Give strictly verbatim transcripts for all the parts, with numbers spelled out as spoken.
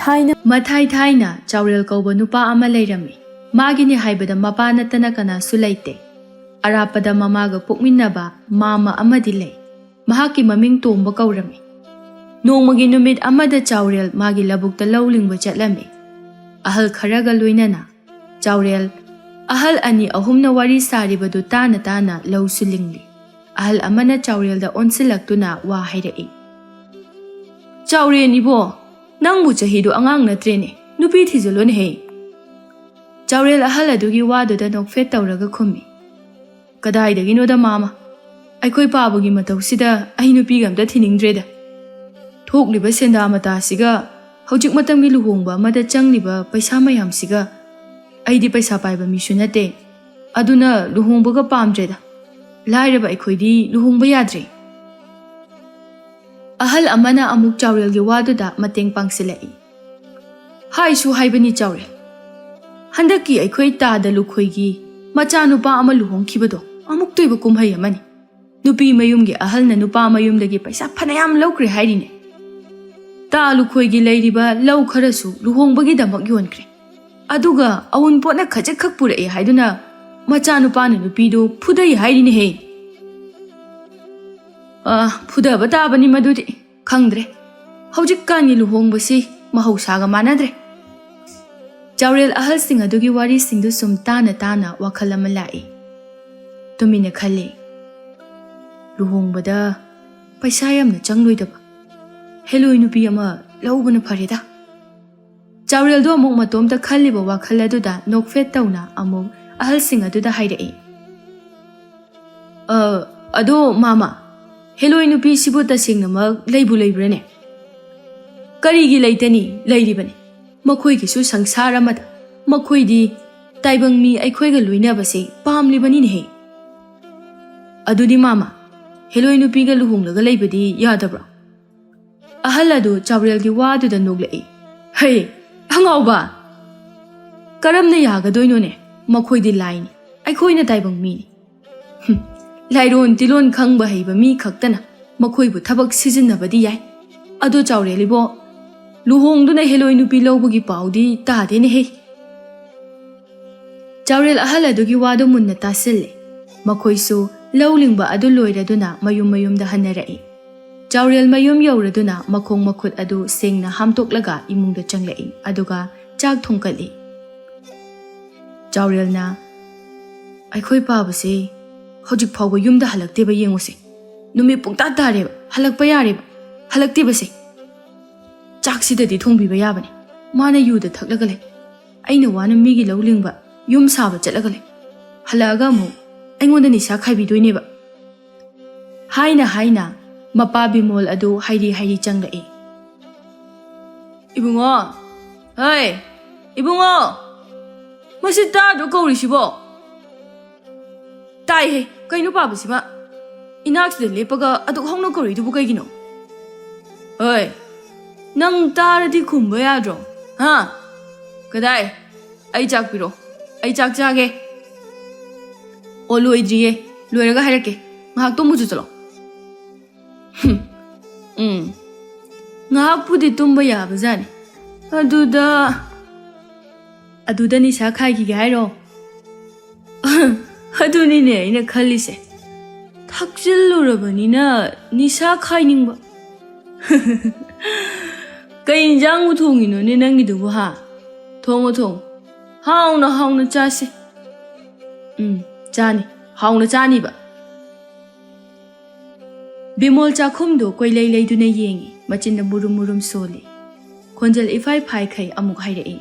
ꯃꯊꯥꯏ ꯊꯥꯏꯅ ꯆꯥꯎꯔꯦꯜ ꯀꯧꯕ ꯅꯨꯄꯥ ꯑꯃ ꯂꯩꯔꯝꯃꯤ꯫ ꯃꯥꯒꯤꯅꯤ ꯍꯥꯏꯕꯗ ꯃꯄꯥ ꯅꯠꯇꯅ ꯀꯅꯥꯁꯨ ꯂꯩꯇꯦ꯫ ꯑꯔꯥꯞꯄꯗ ꯃꯃꯥꯒ ꯄꯣꯛꯃꯤꯟꯅꯕ ꯃꯥꯝꯃ ꯑꯃꯗꯤ ꯂꯩ꯫ ꯃꯍꯥꯛꯀꯤ ꯃꯃꯤꯡ ꯇꯣꯝꯕ ꯀꯧꯔꯝꯃꯤ꯫ ꯅꯣꯡꯃꯒꯤ ꯅꯨꯃꯤꯠ ꯑꯃꯗ ꯆꯥꯎꯔꯦꯜ ꯃꯥꯒꯤ ꯂꯧꯕꯨꯛꯇ ꯂꯧ ꯂꯤꯡꯕ ꯆꯠꯂꯝꯃꯤ꯫ ꯑꯍꯜ ꯈꯔꯒ ꯂꯣꯏꯅꯅ꯫ ꯆꯥꯎꯔꯦꯜ ꯑꯍꯜ ꯑꯅꯤ ꯑꯍꯨꯝꯅ ꯋꯥꯔꯤ ꯁꯥꯔꯤꯕꯗꯨ ꯇꯥꯅ ꯇꯥꯅ ꯂꯧꯁꯨ ꯂꯤꯡꯂꯤ꯫ ꯑꯍꯜ ꯑꯃꯅ ꯆꯥꯎꯔꯦꯜꯗ ꯑꯣꯟꯁꯤꯜꯂꯛꯇꯨꯅ ꯋꯥ ꯍꯥꯏꯔꯛꯏ꯫ "ꯆꯥꯎꯔꯦꯟ ꯏꯕꯣ, ꯅꯪꯕꯨ ꯆꯍꯤꯗꯨ ꯑꯉꯥꯡ ꯅꯠꯇ꯭ꯔꯦꯅꯦ, ꯅꯨꯄꯤ ꯊꯤꯖꯤꯜꯂꯣꯅꯦꯍꯦ!" ꯆꯥꯎꯔꯦꯜ ꯑꯍꯜ ꯑꯗꯨꯒꯤ ꯋꯥꯗꯨꯗ ꯅꯣꯛꯐꯦꯠ ꯇꯧꯔꯒ ꯈꯨꯝꯃꯤ꯫ "ꯀꯗꯥꯏꯗꯒꯤꯅꯣꯗ ꯃꯥꯃ, ꯑꯩꯈꯣꯏ ꯄꯥꯕꯒꯤ ꯃꯇꯧꯁꯤꯗ ꯑꯩ ꯅꯨꯄꯤꯒ ꯑꯝꯇ ꯊꯤꯅꯤꯡꯗ꯭ꯔꯦꯗ꯫ ꯊꯣꯛꯂꯤꯕ ꯁꯦꯟꯗꯥ ꯃꯇꯥꯁꯤꯒ ꯍꯧꯖꯤꯛ ꯃꯇꯝꯒꯤ ꯂꯨꯍꯣꯡꯕ ꯑꯃꯗ ꯆꯪꯂꯤꯕ ꯄꯩꯁꯥ ꯃꯌꯥꯝꯁꯤꯒ, ꯑꯩꯗꯤ ꯄꯩꯁꯥ ꯄꯥꯏꯕ ꯃꯤꯁꯨ ꯅꯠꯇꯦ, ꯑꯗꯨꯅ ꯂꯨꯍꯣꯡꯕꯒ ꯄꯥꯝꯗ꯭ꯔꯦꯗ꯫ ꯂꯥꯏꯔꯕ ꯑꯩꯈꯣꯏꯗꯤ ꯂꯨꯍꯣꯡꯕ ꯌꯥꯗ꯭ꯔꯦ꯫" ꯑꯍꯜ ꯑꯃꯅ ꯑꯃꯨꯛ ꯆꯥꯎꯔꯦꯜꯒꯤ ꯋꯥꯗꯨꯗ ꯃꯇꯦꯡ ꯄꯥꯡꯁꯤꯜꯂꯛꯏ꯫ "ꯍꯥꯏꯁꯨ ꯍꯥꯏꯕꯅꯤ ꯆꯥꯎꯔꯦꯜ, ꯍꯟꯗꯛꯀꯤ ꯑꯩꯈꯣꯏ ꯇꯥꯗ ꯂꯨꯈꯣꯏꯒꯤ ꯃꯆꯥꯅꯨꯄꯥ ꯑꯃ ꯂꯨꯍꯣꯡꯈꯤꯕꯗꯣ ꯑꯃꯨꯛꯇꯣꯏꯕ ꯀꯨꯝꯍꯩ ꯑꯃꯅꯤ꯫ ꯅꯨꯄꯤ ꯃꯌꯨꯝꯒꯤ ꯑꯍꯜꯅ ꯅꯨꯄꯥ ꯃꯌꯨꯝꯗꯒꯤ ꯄꯩꯁꯥ ꯐꯅꯌꯥꯝ ꯂꯧꯈ꯭ꯔꯦ ꯍꯥꯏꯔꯤꯅꯦ꯫ ꯇꯥ ꯂꯨꯈꯣꯏꯒꯤ ꯂꯩꯔꯤꯕ ꯂꯧ ꯈꯔꯁꯨ ꯂꯨꯍꯣꯡꯕꯒꯤꯗꯃꯛ ꯌꯣꯟꯈ꯭ꯔꯦ꯫ ꯑꯗꯨꯒ ꯑꯎꯟꯄꯣꯠꯅ ꯈꯖꯤꯛꯈꯛ ꯄꯨꯔꯛꯑꯦ ꯍꯥꯏꯗꯨꯅ ꯃꯆꯥꯅꯨꯄꯥꯅ ꯅꯨꯄꯤꯗꯨ ꯐꯨꯗꯩ ꯍꯥꯏꯔꯤꯅꯦꯍꯦ꯫" ꯑ, ꯐꯨꯗꯕ ꯇꯥꯕꯅꯤ ꯃꯗꯨꯗꯤ꯫ ꯈꯪꯗ꯭ꯔꯦ꯫ ꯍꯧꯖꯤꯛꯀꯥꯟꯒꯤ ꯂꯨꯍꯣꯡꯕꯁꯤ ꯃꯍꯧꯁꯥꯒ ꯃꯥꯟꯅꯗ꯭ꯔꯦ꯫ ꯆꯥꯎꯔꯦꯜ ꯑꯍꯜꯁꯤꯡ ꯑꯗꯨꯒꯤ ꯋꯥꯔꯤꯁꯤꯡꯗꯨ ꯁꯨꯝ ꯇꯥꯅ ꯇꯥꯅ ꯋꯥꯈꯜ ꯑꯃ ꯂꯥꯛꯏ꯫ ꯇꯨꯃꯤꯟꯅ ꯈꯜꯂꯤ, "ꯂꯨꯍꯣꯡꯕꯗ ꯄꯩꯁꯥ ꯌꯥꯝꯅ ꯆꯪꯂꯣꯏꯗꯕ ꯍꯦꯂꯣꯏ ꯅꯨꯄꯤ ꯑꯃ ꯂꯧꯕꯅ ꯐꯔꯦꯗ꯫" ꯆꯥꯎꯔꯦꯜꯗꯣ ꯑꯃꯨꯛ ꯃꯇꯣꯝꯇ ꯈꯜꯂꯤꯕ ꯋꯥꯈꯜ ꯑꯗꯨꯗ ꯅꯣꯛꯐꯦꯠ ꯇꯧꯅ ꯑꯃꯨꯛ ꯑꯍꯜꯁꯤꯡ ꯑꯗꯨꯗ ꯍꯥꯏꯔꯛꯏ꯫ "ꯑ, ꯑꯗꯣ ꯃꯥꯃ, ꯍꯦꯂꯣꯏ ꯅꯨꯄꯤꯁꯤꯕꯨ ꯇꯁꯦꯡꯅꯃꯛ ꯂꯩꯕꯨ ꯂꯩꯕ꯭ꯔꯥꯅꯦ?" "ꯀꯔꯤꯒꯤ ꯂꯩꯇꯅꯤ? ꯂꯩꯔꯤꯕꯅꯤ꯫ ꯃꯈꯣꯏꯒꯤꯁꯨ ꯁꯪꯁꯥꯔ ꯑꯃꯗ ꯃꯈꯣꯏꯗꯤ ꯇꯥꯏꯕꯪ ꯃꯤ ꯑꯩꯈꯣꯏꯒ ꯂꯣꯏꯅꯕꯁꯦ ꯄꯥꯝꯂꯤꯕꯅꯤꯅꯦꯍꯦ꯫" "ꯑꯗꯨꯗꯤ ꯃꯥꯃ, ꯍꯦꯂꯣꯏ ꯅꯨꯄꯤꯒ ꯂꯨꯍꯣꯡꯂꯒ ꯂꯩꯕꯗꯤ ꯌꯥꯗꯕ꯭ꯔꯣ?" ꯑꯍꯜ ꯑꯗꯨ ꯆꯥꯎꯔꯦꯜꯒꯤ ꯋꯥꯗꯨꯗ ꯅꯣꯛꯂꯛꯏ꯫ "ꯍꯩ, ꯑꯉꯥꯎꯕ! ꯀꯔꯝꯅ ꯌꯥꯒꯗꯣꯏꯅꯣꯅꯦ? ꯃꯈꯣꯏꯗꯤ ꯂꯥꯏꯅꯤ, ꯑꯩꯈꯣꯏꯅ ꯇꯥꯏꯕꯪ ꯃꯤꯅꯤ꯫ ꯍꯨꯝ, ꯂꯥꯏꯔꯣꯟ ꯇꯤꯂꯣꯟ ꯈꯪꯕ ꯍꯩꯕ ꯃꯤ ꯈꯛꯇꯅ ꯃꯈꯣꯏꯕꯨ ꯊꯕꯛ ꯁꯤꯖꯤꯟꯅꯕꯗꯤ ꯌꯥꯏ꯫ ꯑꯗꯣ ꯆꯥꯎꯔꯦꯜ ꯏꯕꯣ, ꯂꯨꯍꯣꯡꯗꯨꯅ ꯍꯦꯂꯣꯏ ꯅꯨꯄꯤ ꯂꯧꯕꯒꯤ ꯄꯥꯎꯗꯤ ꯇꯥꯗꯦꯅꯦꯍꯦ꯫ ꯆꯥꯎꯔꯦꯜ ꯑꯍꯜ ꯑꯗꯨꯒꯤ ꯋꯥꯗꯨ ꯃꯨꯟꯅ ꯇꯥꯁꯤꯜꯂꯦ꯫ ꯃꯈꯣꯏꯁꯨ ꯂꯧ ꯂꯤꯡꯕ ꯑꯗꯨ ꯂꯣꯏꯔꯗꯨꯅ ꯃꯌꯨꯝ ꯃꯌꯨꯝꯗ ꯍꯟꯅꯔꯛꯏ꯫ ꯆꯥꯎꯔꯦꯜ ꯃꯌꯨꯝ ꯌꯧꯔꯗꯨꯅ ꯃꯈꯣꯡ ꯃꯈꯨꯠ ꯑꯗꯨ ꯁꯦꯡꯅ ꯍꯥꯝꯗꯣꯛꯂꯒ ꯏꯃꯨꯡꯗ ꯆꯪꯂꯛꯏ, ꯑꯗꯨꯒ ꯆꯥꯛ ꯊꯣꯡꯀꯠꯂꯤ꯫ ꯆꯥꯎꯔꯦꯜꯅ, "ꯑꯩꯈꯣꯏ ꯄꯥꯕꯁꯦ ꯍꯧꯖꯤꯛ ꯐꯥꯎꯕ ꯌꯨꯝꯗ ꯍꯜꯂꯛꯇꯦꯕ, ꯌꯦꯡꯉꯨꯁꯦ꯫ ꯅꯨꯃꯤꯠ ꯄꯨꯡꯇꯥ ꯇꯥꯔꯦꯕ, ꯍꯜꯂꯛꯄ ꯌꯥꯔꯦꯕ, ꯍꯜꯂꯛꯇꯦꯕꯁꯦ꯫ ꯆꯥꯛꯁꯤꯗꯗꯤ ꯊꯣꯡꯕꯤꯕ ꯌꯥꯕꯅꯤ꯫ ꯃꯥꯅ ꯌꯨꯗ ꯊꯛꯂꯒ ꯂꯩ꯫ ꯑꯩꯅ ꯋꯥꯅ ꯃꯤꯒꯤ ꯂꯧ ꯂꯤꯡꯕ, ꯌꯨꯝ ꯁꯥꯕ ꯆꯠꯂꯒ ꯂꯩ꯫ ꯍꯜꯂꯛꯑꯒ ꯑꯃꯨꯛ ꯑꯩꯉꯣꯟꯗ ꯅꯤꯁꯥ ꯈꯥꯏꯕꯤꯗꯣꯏꯅꯦꯕ"꯫ ꯍꯥꯏꯅ ꯍꯥꯏꯅ ꯃꯄꯥ ꯕꯤꯃꯣꯜ ꯑꯗꯨ ꯍꯥꯏꯔꯤ ꯍꯥꯏꯔꯤ ꯆꯪꯂꯛꯏ꯫ "ꯏꯕꯨꯡꯉꯣ, ꯍꯩ, ꯏꯕꯨꯡꯉꯣ, ꯃꯁꯤ ꯇꯥꯗ꯭ꯔꯣ ꯀꯧꯔꯤꯁꯤꯕꯣ?" "ꯇꯥꯏꯍꯦ, ꯀꯩꯅꯣ ꯄꯥꯕꯁꯤꯃ ꯏꯅꯥꯛꯁꯤꯗ ꯂꯦꯞꯄꯒ ꯑꯗꯨꯛ ꯍꯧꯅ ꯀꯧꯔꯤꯗꯨꯕꯨ ꯀꯩꯒꯤꯅꯣ? ꯍꯣꯏ, ꯅꯪ ꯇꯥꯔꯗꯤ ꯈꯨꯝꯕ ꯌꯥꯗ꯭ꯔꯣ? ꯍꯥ? ꯀꯗꯥꯏ? ꯑꯩ ꯆꯥꯛ ꯄꯤꯔꯣ, ꯑꯩ ꯆꯥꯛ ꯆꯥꯒꯦ"꯫ "ꯑꯣ, ꯂꯣꯏꯗ꯭ꯔꯤꯌꯦ, ꯂꯣꯏꯔꯒ ꯍꯥꯏꯔꯛꯀꯦ, ꯉꯥꯏꯍꯥꯛ ꯇꯨꯝꯃꯨꯆꯣ ꯆꯠꯂꯣ"꯫ ꯍꯨꯝ, ꯎꯝ, ꯉꯥꯏꯍꯥꯛꯄꯨꯗꯤ ꯇꯨꯝꯕ ꯌꯥꯕꯖꯥꯠꯅꯤ꯫ ꯑꯗꯨꯗ, ꯑꯗꯨꯗ ꯅꯤꯁꯥ ꯈꯥꯏꯈꯤꯒꯦ ꯍꯥꯏꯔꯣ? ꯑꯗꯨꯅꯤꯅꯦ ꯑꯩꯅ ꯈꯜꯂꯤꯁꯦ꯫ ꯊꯛꯆꯤꯜꯂꯨꯔꯕꯅꯤꯅ ꯅꯤꯁꯥ ꯈꯥꯏꯅꯤꯡꯕ꯫ ꯀꯩ ꯏꯟꯖꯥꯡꯕꯨ ꯊꯣꯡꯉꯤꯅꯣꯅꯦ ꯅꯪꯒꯤꯗꯨꯕꯨ, ꯍꯥ? ꯊꯣꯡꯉꯣ, ꯊꯣꯡꯉꯣ꯫ ꯍꯥꯎꯅ, ꯍꯥꯎꯅ ꯆꯥꯁꯤ꯫ ꯎꯝ, ꯆꯥꯅꯤ꯫ ꯍꯥꯎꯅ ꯆꯥꯅꯤꯕ꯫ ꯕꯤꯃꯣꯜ ꯆꯥꯛꯈꯨꯝꯗꯨ ꯀꯣꯏꯂꯩ ꯂꯩꯗꯨꯅ ꯌꯦꯡꯏ, ꯃꯆꯤꯟꯗ ꯃꯨꯔꯨꯝ ꯃꯨꯔꯨꯝ ꯁꯣꯜꯂꯤ꯫ ꯈꯣꯟꯖꯦꯜ ꯏꯐꯥꯏ ꯐꯥꯏꯈꯩ ꯑꯃꯨꯛ ꯍꯥꯏꯔꯛꯏ,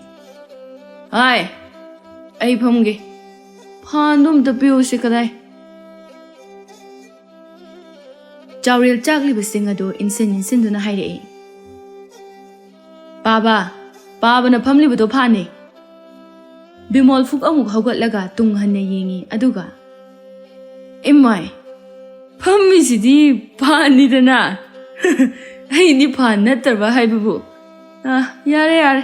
"ꯍꯥꯏ, ꯑꯩ ꯐꯝꯒꯦ꯫ ꯐꯥꯟꯗꯨ ꯑꯝꯇ ꯄꯤꯌꯨꯁꯦ, ꯀꯗꯥꯏ?" ꯆꯥꯎꯔꯦꯜ ꯆꯥꯛꯂꯤꯕꯁꯤꯡ ꯑꯗꯨ ꯏꯟꯁꯤꯟ ꯏꯟꯁꯤꯟꯗꯨꯅ ꯍꯥꯏꯔꯛꯏ, "ꯄꯥꯕ, ꯄꯥꯕꯅ ꯐꯝꯂꯤꯕꯗꯣ ꯐꯥꯟꯅꯤ?" ꯕꯤꯃꯣꯜ ꯐꯨꯛ ꯑꯃꯨꯛ ꯍꯧꯒꯠꯂꯒ ꯇꯨꯡ ꯍꯟꯅ ꯌꯦꯡꯏ, ꯑꯗꯨꯒ, "ꯏꯃꯥꯏ, ꯐꯝꯃꯤꯁꯤꯗꯤ ꯐꯥꯟꯅꯤꯗꯅ꯫ ꯑꯩꯗꯤ ꯐꯥꯟ ꯅꯠꯇ꯭ꯔꯕ ꯍꯥꯏꯕꯕꯨ꯫ ꯑ, ꯌꯥꯔꯦ, ꯌꯥꯔꯦ"꯫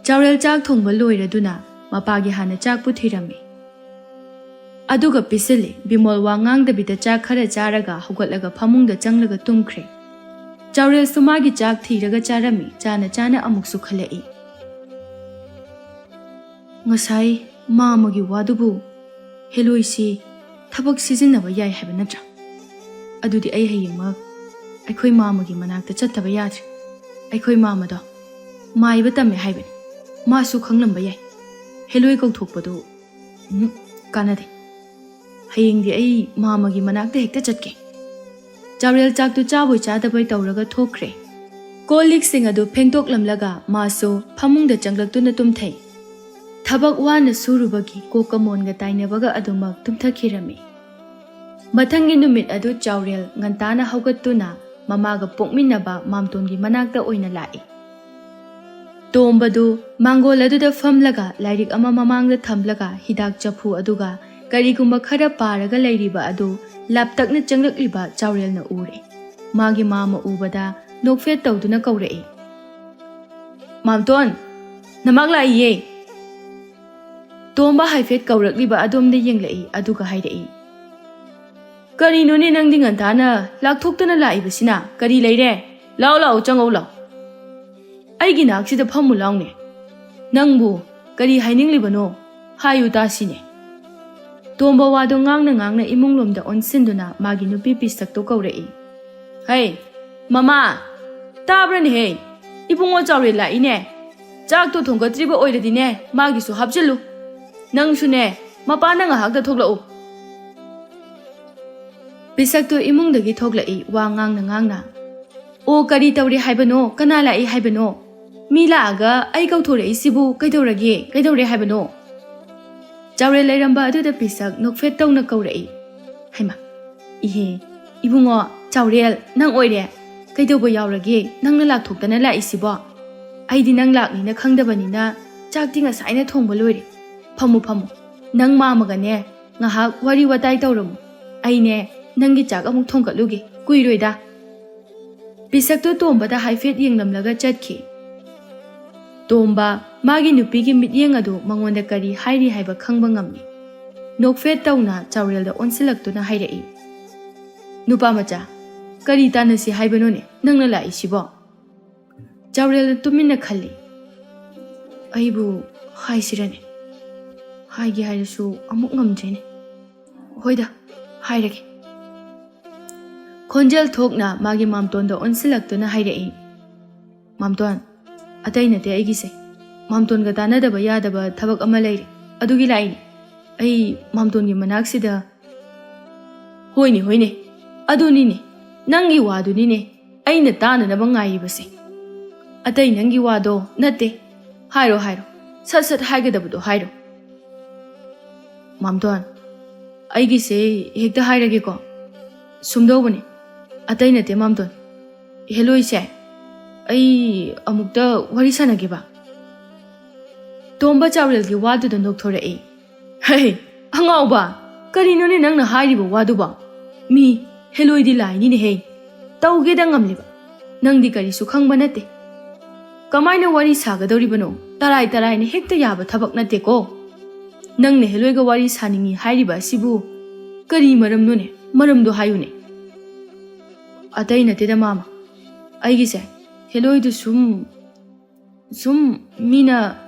ꯆꯥꯎꯔꯦꯜ ꯆꯥꯛ ꯊꯣꯡꯕ ꯂꯣꯏꯔꯗꯨꯅ ꯃꯄꯥꯒꯤ ꯍꯥꯟꯅ ꯆꯥꯛ ꯄꯨꯊꯤꯔꯝꯃꯤ꯫ ꯑꯗꯨꯒ ꯄꯤꯁꯤꯜꯂꯤ꯫ ꯕꯤꯃꯣꯜ ꯋꯥ ꯉꯥꯡꯗꯕꯤꯗ ꯆꯥꯛ ꯈꯔ ꯆꯥꯔꯒ ꯍꯧꯒꯠꯂꯒ ꯐꯃꯨꯡꯗ ꯆꯪꯂꯒ ꯇꯨꯝꯈ꯭ꯔꯦ꯫ ꯆꯥꯎꯔꯦꯜꯁꯨ ꯃꯥꯒꯤ ꯆꯥꯛ ꯊꯤꯔꯒ ꯆꯥꯔꯝꯃꯤ꯫ ꯆꯥꯅ ꯆꯥꯅ ꯑꯃꯨꯛꯁꯨ ꯈꯜꯂꯛꯏ, "ꯉꯁꯥꯏ ꯃꯥꯃꯒꯤ ꯋꯥꯗꯨꯕꯨ ꯍꯦꯂꯣꯏꯁꯤ ꯊꯕꯛ ꯁꯤꯖꯤꯟꯅꯕ ꯌꯥꯏ ꯍꯥꯏꯕ ꯅꯠꯇ꯭ꯔꯥ? ꯑꯗꯨꯗꯤ ꯑꯩ ꯍꯌꯦꯡꯃꯛ ꯑꯩꯈꯣꯏ ꯃꯥꯃꯒꯤ ꯃꯅꯥꯛꯇ ꯆꯠꯇꯕ ꯌꯥꯗ꯭ꯔꯦ꯫ ꯑꯩꯈꯣꯏ ꯃꯥꯃꯗꯣ ꯃꯥꯏꯕ ꯇꯝꯃꯦ ꯍꯥꯏꯕꯅꯤ꯫ ꯃꯥꯁꯨ ꯈꯪꯂꯝꯕ ꯌꯥꯏ꯫ ꯍꯦꯂꯣꯏ ꯀꯧꯊꯣꯛꯄꯗꯨ, ꯎꯝ, ꯀꯥꯟꯅꯗꯦ꯫ ꯍꯌꯦꯡꯗꯤ ꯑꯩ ꯃꯥꯃꯒꯤ ꯃꯅꯥꯛꯇ ꯍꯦꯛꯇ ꯆꯠꯀꯦ꯫" ꯆꯥꯎꯔꯦꯜ ꯆꯥꯛꯇꯨ ꯆꯥꯕꯣꯏ ꯆꯥꯗꯕꯣꯏ ꯇꯧꯔꯒ ꯊꯣꯛꯈ꯭ꯔꯦ꯫ ꯀꯣꯜ ꯂꯤꯛꯁꯤꯡ ꯑꯗꯨ ꯐꯦꯡꯗꯣꯛꯂꯝꯂꯒ ꯃꯥꯁꯨ ꯐꯃꯨꯡꯗ ꯆꯪꯂꯛꯇꯨꯅ ꯇꯨꯝꯊꯩ꯫ ꯊꯕꯛ ꯋꯥꯅ ꯁꯨꯔꯨꯕꯒꯤ ꯀꯣꯛꯀ ꯃꯣꯟꯒ ꯇꯥꯏꯅꯕꯒ ꯑꯗꯨꯃꯛ ꯇꯨꯝꯊꯈꯤꯔꯝꯃꯤ꯫ ꯃꯊꯪꯒꯤ ꯅꯨꯃꯤꯠ ꯑꯗꯨ ꯆꯥꯎꯔꯦꯜ ꯉꯟꯇꯥꯅ ꯍꯧꯒꯠꯇꯨꯅ ꯃꯃꯥꯒ ꯄꯣꯛꯃꯤꯟꯅꯕ ꯃꯥꯝꯇꯣꯟꯒꯤ ꯃꯅꯥꯛꯇ ꯑꯣꯏꯅ ꯂꯥꯛꯏ꯫ ꯇꯣꯝꯕꯗꯨ ꯃꯥꯡꯒꯣꯜ ꯑꯗꯨꯗ ꯐꯝꯂꯒ ꯂꯥꯏꯔꯤꯛ ꯑꯃ ꯃꯃꯥꯡꯗ ꯊꯝꯂꯒ ꯍꯤꯗꯥꯛ ꯆꯐꯨ ꯑꯗꯨꯒ ꯀꯔꯤꯒꯨꯝꯕ ꯈꯔ ꯄꯥꯔꯒ ꯂꯩꯔꯤꯕ ꯑꯗꯨ ꯂꯥꯞꯇꯛꯅ ꯆꯪꯂꯛꯂꯤꯕ ꯆꯥꯎꯔꯦꯜꯅ ꯎꯔꯦ꯫ ꯃꯥꯒꯤ ꯃꯥꯃ ꯎꯕꯗ ꯅꯣꯛꯐꯦꯠ ꯇꯧꯗꯨꯅ ꯀꯧꯔꯛꯏ, "ꯃꯥꯝꯇꯣꯟ, ꯅꯃꯥꯛ ꯂꯥꯛꯏꯌꯦ!" ꯇꯣꯝꯕ ꯍꯥꯏꯐꯦꯠ ꯀꯧꯔꯛꯂꯤꯕ ꯑꯗꯣꯝꯗ ꯌꯦꯡꯂꯛꯏ, ꯑꯗꯨꯒ ꯍꯥꯏꯔꯛꯏ, "ꯀꯔꯤꯅꯣꯅꯦ ꯅꯪꯗꯤ ꯉꯟꯇꯥꯅ ꯂꯥꯛꯊꯣꯛꯇꯅ ꯂꯥꯛꯏꯕꯁꯤꯅ? ꯀꯔꯤ ꯂꯩꯔꯦ? ꯂꯥꯛꯑꯣ, ꯂꯥꯛꯑꯣ, ꯆꯪꯉꯛꯎ ꯂꯥꯛꯑꯣ꯫ ꯑꯩꯒꯤ ꯅꯥꯛꯁꯤꯗ ꯐꯝꯃꯨ ꯂꯥꯎꯅꯦ꯫ ꯅꯪꯕꯨ ꯀꯔꯤ ꯍꯥꯏꯅꯤꯡꯂꯤꯕꯅꯣ? ꯍꯥꯏꯌꯨ ꯇꯥꯁꯤꯅꯦ꯫" ꯇꯣꯝꯕ ꯋꯥꯗꯣ ꯉꯥꯡꯅ ꯉꯥꯡꯅ ꯏꯃꯨꯡꯂꯣꯝꯗ ꯑꯣꯟꯁꯤꯟꯗꯨꯅ ꯃꯥꯒꯤ ꯅꯨꯄꯤ ꯄꯤꯁꯛꯇꯣ ꯀꯧꯔꯛꯏ, "ꯍꯩ, ꯃꯃꯥ, ꯇꯥꯕ꯭ꯔꯅꯦꯍꯦ? ꯏꯕꯨꯡꯉꯣ ꯆꯥꯎꯔꯦꯜ ꯂꯥꯛꯏꯅꯦ꯫ ꯆꯥꯛꯇꯣ ꯊꯣꯡꯒꯠꯇ꯭ꯔꯤꯕ ꯑꯣꯏꯔꯗꯤꯅꯦ, ꯃꯥꯒꯤꯁꯨ ꯍꯥꯞꯆꯤꯜꯂꯨ꯫ ꯅꯪꯁꯨꯅꯦ, ꯃꯄꯥꯅ ꯉꯥꯏꯍꯥꯛꯇ ꯊꯣꯛꯂꯛꯎ꯫" ꯄꯤꯁꯛꯇꯨ ꯏꯃꯨꯡꯗꯒꯤ ꯊꯣꯛꯂꯛꯏ, ꯋꯥ ꯉꯥꯡꯅ ꯉꯥꯡꯅ꯫ "ꯑꯣ, ꯀꯔꯤ ꯇꯧꯔꯤ ꯍꯥꯏꯕꯅꯣ? ꯀꯅꯥ ꯂꯥꯛꯏ ꯍꯥꯏꯕꯅꯣ? ꯃꯤ ꯂꯥꯛꯑꯒ ꯑꯩ ꯀꯧꯊꯣꯔꯛꯏꯁꯤꯕꯨ ꯀꯩꯗꯧꯔꯒꯦ? ꯀꯩꯗꯧꯔꯦ ꯍꯥꯏꯕꯅꯣ?" ꯆꯥꯎꯔꯦꯜ ꯂꯩꯔꯝꯕ ꯑꯗꯨꯗ ꯄꯤꯁꯛ ꯅꯣꯛꯐꯦꯠ ꯇꯧꯅ ꯀꯧꯔꯛꯏ꯫ ꯍꯩꯃꯥ, "ꯏꯍꯦ, ꯏꯕꯨꯡꯉꯣ, ꯆꯥꯎꯔꯦꯜ, ꯅꯪ ꯑꯣꯏꯔꯦ꯫ ꯀꯩꯗꯧꯕ ꯌꯥꯎꯔꯒꯦ ꯅꯪꯅ ꯂꯥꯛꯊꯣꯛꯇꯅ ꯂꯥꯛꯏꯁꯤꯕꯣ? ꯑꯩꯗꯤ ꯅꯪ ꯂꯥꯛꯅꯤꯅ ꯈꯪꯗꯕꯅꯤꯅ ꯆꯥꯛꯇꯤ ꯉꯁꯥꯏꯅ ꯊꯣꯡꯕ ꯂꯣꯏꯔꯦ꯫ ꯐꯝꯃꯨ, ꯐꯝꯃꯨ꯫ ꯅꯪ ꯃꯥꯃꯒꯅꯦ ꯉꯥꯏꯍꯥꯛ ꯋꯥꯔꯤ ꯋꯥꯇꯥꯏ ꯇꯧꯔꯝꯃꯨ꯫ ꯑꯩꯅꯦ ꯅꯪꯒꯤ ꯆꯥꯛ ꯑꯃꯨꯛ ꯊꯣꯡꯒꯠꯂꯨꯒꯦ, ꯀꯨꯏꯔꯣꯏꯗ꯫" ꯄꯤꯁꯛꯇꯨ ꯇꯣꯝꯕꯗ ꯍꯥꯏꯐꯦꯠ ꯌꯦꯡꯂꯝꯂꯒ ꯆꯠꯈꯤ꯫ ꯇꯣꯝꯕ ꯃꯥꯒꯤ ꯅꯨꯄꯤꯒꯤ ꯃꯤꯠꯌꯦꯡ ꯑꯗꯨ ꯃꯉꯣꯟꯗ ꯀꯔꯤ ꯍꯥꯏꯔꯤ ꯍꯥꯏꯕ ꯈꯪꯕ ꯉꯝꯃꯤ꯫ ꯅꯣꯛꯐꯦꯠ ꯇꯧꯅ ꯆꯥꯎꯔꯦꯜꯗ ꯑꯣꯟꯁꯤꯜꯂꯛꯇꯨꯅ ꯍꯥꯏꯔꯛꯏ, "ꯅꯨꯄꯥ ꯃꯆꯥ, ꯀꯔꯤ ꯇꯥꯟꯅꯁꯤ ꯍꯥꯏꯕꯅꯣꯅꯦ ꯅꯪꯅ ꯂꯥꯛꯏꯁꯤꯕꯣ? ꯆꯥꯎꯔꯦꯜꯅ ꯇꯨꯃꯤꯟꯅ ꯈꯜꯂꯤ꯫ ꯑꯩꯕꯨ ꯍꯥꯏꯁꯤꯔꯅꯦ? ꯍꯥꯏꯒꯦ ꯍꯥꯏꯔꯁꯨ ꯑꯃꯨꯛ ꯉꯝꯗ꯭ꯔꯦꯅꯦ꯫ ꯍꯣꯏꯗ, ꯍꯥꯏꯔꯒꯦ꯫ ꯈꯣꯟꯖꯦꯜ ꯊꯣꯛꯅ ꯃꯥꯒꯤ ꯃꯥꯝꯇꯣꯟꯗ ꯑꯣꯟꯁꯤꯜꯂꯛꯇꯨꯅ ꯍꯥꯏꯔꯛꯏ, "ꯃꯥꯝꯇꯣꯟ, ꯑꯇꯩ ꯅꯠꯇꯦ ꯑꯩꯒꯤꯁꯦ꯫ ꯃꯥꯝꯇꯣꯟꯒ ꯇꯥꯟꯅꯗꯕ ꯌꯥꯗꯕ ꯊꯕꯛ ꯑꯃ ꯂꯩꯔꯦ꯫ ꯑꯗꯨꯒꯤ ꯂꯥꯛꯏꯅꯦ꯫ ꯑꯩ ꯃꯥꯝꯇꯣꯟꯒꯤ ꯃꯅꯥꯛꯁꯤꯗ"꯫ "ꯍꯣꯏꯅꯦ, ꯍꯣꯏꯅꯦ꯫ ꯑꯗꯨꯅꯤꯅꯦ꯫ ꯅꯪꯒꯤ ꯋꯥꯗꯨꯅꯤꯅꯦ ꯑꯩꯅ ꯇꯥꯅꯅꯕ ꯉꯥꯏꯔꯤꯕꯁꯦ꯫ ꯑꯇꯩ ꯅꯪꯒꯤ ꯋꯥꯗꯣ ꯅꯠꯇꯦ꯫ ꯍꯥꯏꯔꯣ, ꯍꯥꯏꯔꯣ꯫ ꯁꯠ ꯁꯠ ꯍꯥꯏꯒꯗꯕꯗꯣ ꯍꯥꯏꯔꯣ"꯫ "ꯃꯥꯝꯇꯣꯟ, ꯑꯩꯒꯤꯁꯦ ꯍꯦꯛꯇ ꯍꯥꯏꯔꯒꯦꯀꯣ꯫ ꯁꯨꯝꯗꯧꯕꯅꯦ꯫ ꯑꯇꯩ ꯅꯠꯇꯦ ꯃꯥꯝꯇꯣꯟ꯫ ꯍꯦꯂꯣꯏꯁꯦ ꯑꯩ ꯑꯃꯨꯛꯇ ꯋꯥꯔꯤ ꯁꯥꯟꯅꯒꯦꯕ"꯫ ꯇꯣꯝꯕ ꯆꯥꯎꯔꯦꯜꯒꯤ ꯋꯥꯗꯨꯗ ꯅꯣꯛꯊꯣꯔꯛꯏ꯫ "ꯍꯦ, ꯑꯉꯥꯎꯕ! ꯀꯔꯤꯅꯣꯅꯦ ꯅꯪꯅ ꯍꯥꯏꯔꯤꯕ ꯋꯥꯗꯨꯕꯣ? ꯃꯤ ꯍꯦꯂꯣꯏꯗꯤ ꯂꯥꯏꯅꯤꯅꯦꯍꯦ꯫ ꯇꯧꯒꯦꯗ ꯉꯝꯂꯤꯕ? ꯅꯪꯗꯤ ꯀꯔꯤꯁꯨ ꯈꯪꯕ ꯅꯠꯇꯦ꯫ ꯀꯃꯥꯏꯅ ꯋꯥꯔꯤ ꯁꯥꯒꯗꯧꯔꯤꯕꯅꯣ? ꯇꯔꯥꯏ ꯇꯔꯥꯏꯅ ꯍꯦꯛꯇ ꯌꯥꯕ ꯊꯕꯛ ꯅꯠꯇꯦꯀꯣ꯫ ꯅꯪꯅ ꯍꯦꯂꯣꯏꯒ ꯋꯥꯔꯤ ꯁꯥꯅꯤꯡꯉꯤ ꯍꯥꯏꯔꯤꯕ ꯑꯁꯤꯕꯨ ꯀꯔꯤ ꯃꯔꯝꯅꯣꯅꯦ? ꯃꯔꯝꯗꯣ ꯍꯥꯏꯌꯨꯅꯦ"꯫ "ꯑꯇꯩ ꯅꯠꯇꯦꯗ ꯃꯥꯃ꯫ ꯑꯩꯒꯤꯁꯦ ꯍꯦꯂꯣꯏꯗꯨ ꯁꯨꯝ, ꯁꯨꯝ ꯃꯤꯅ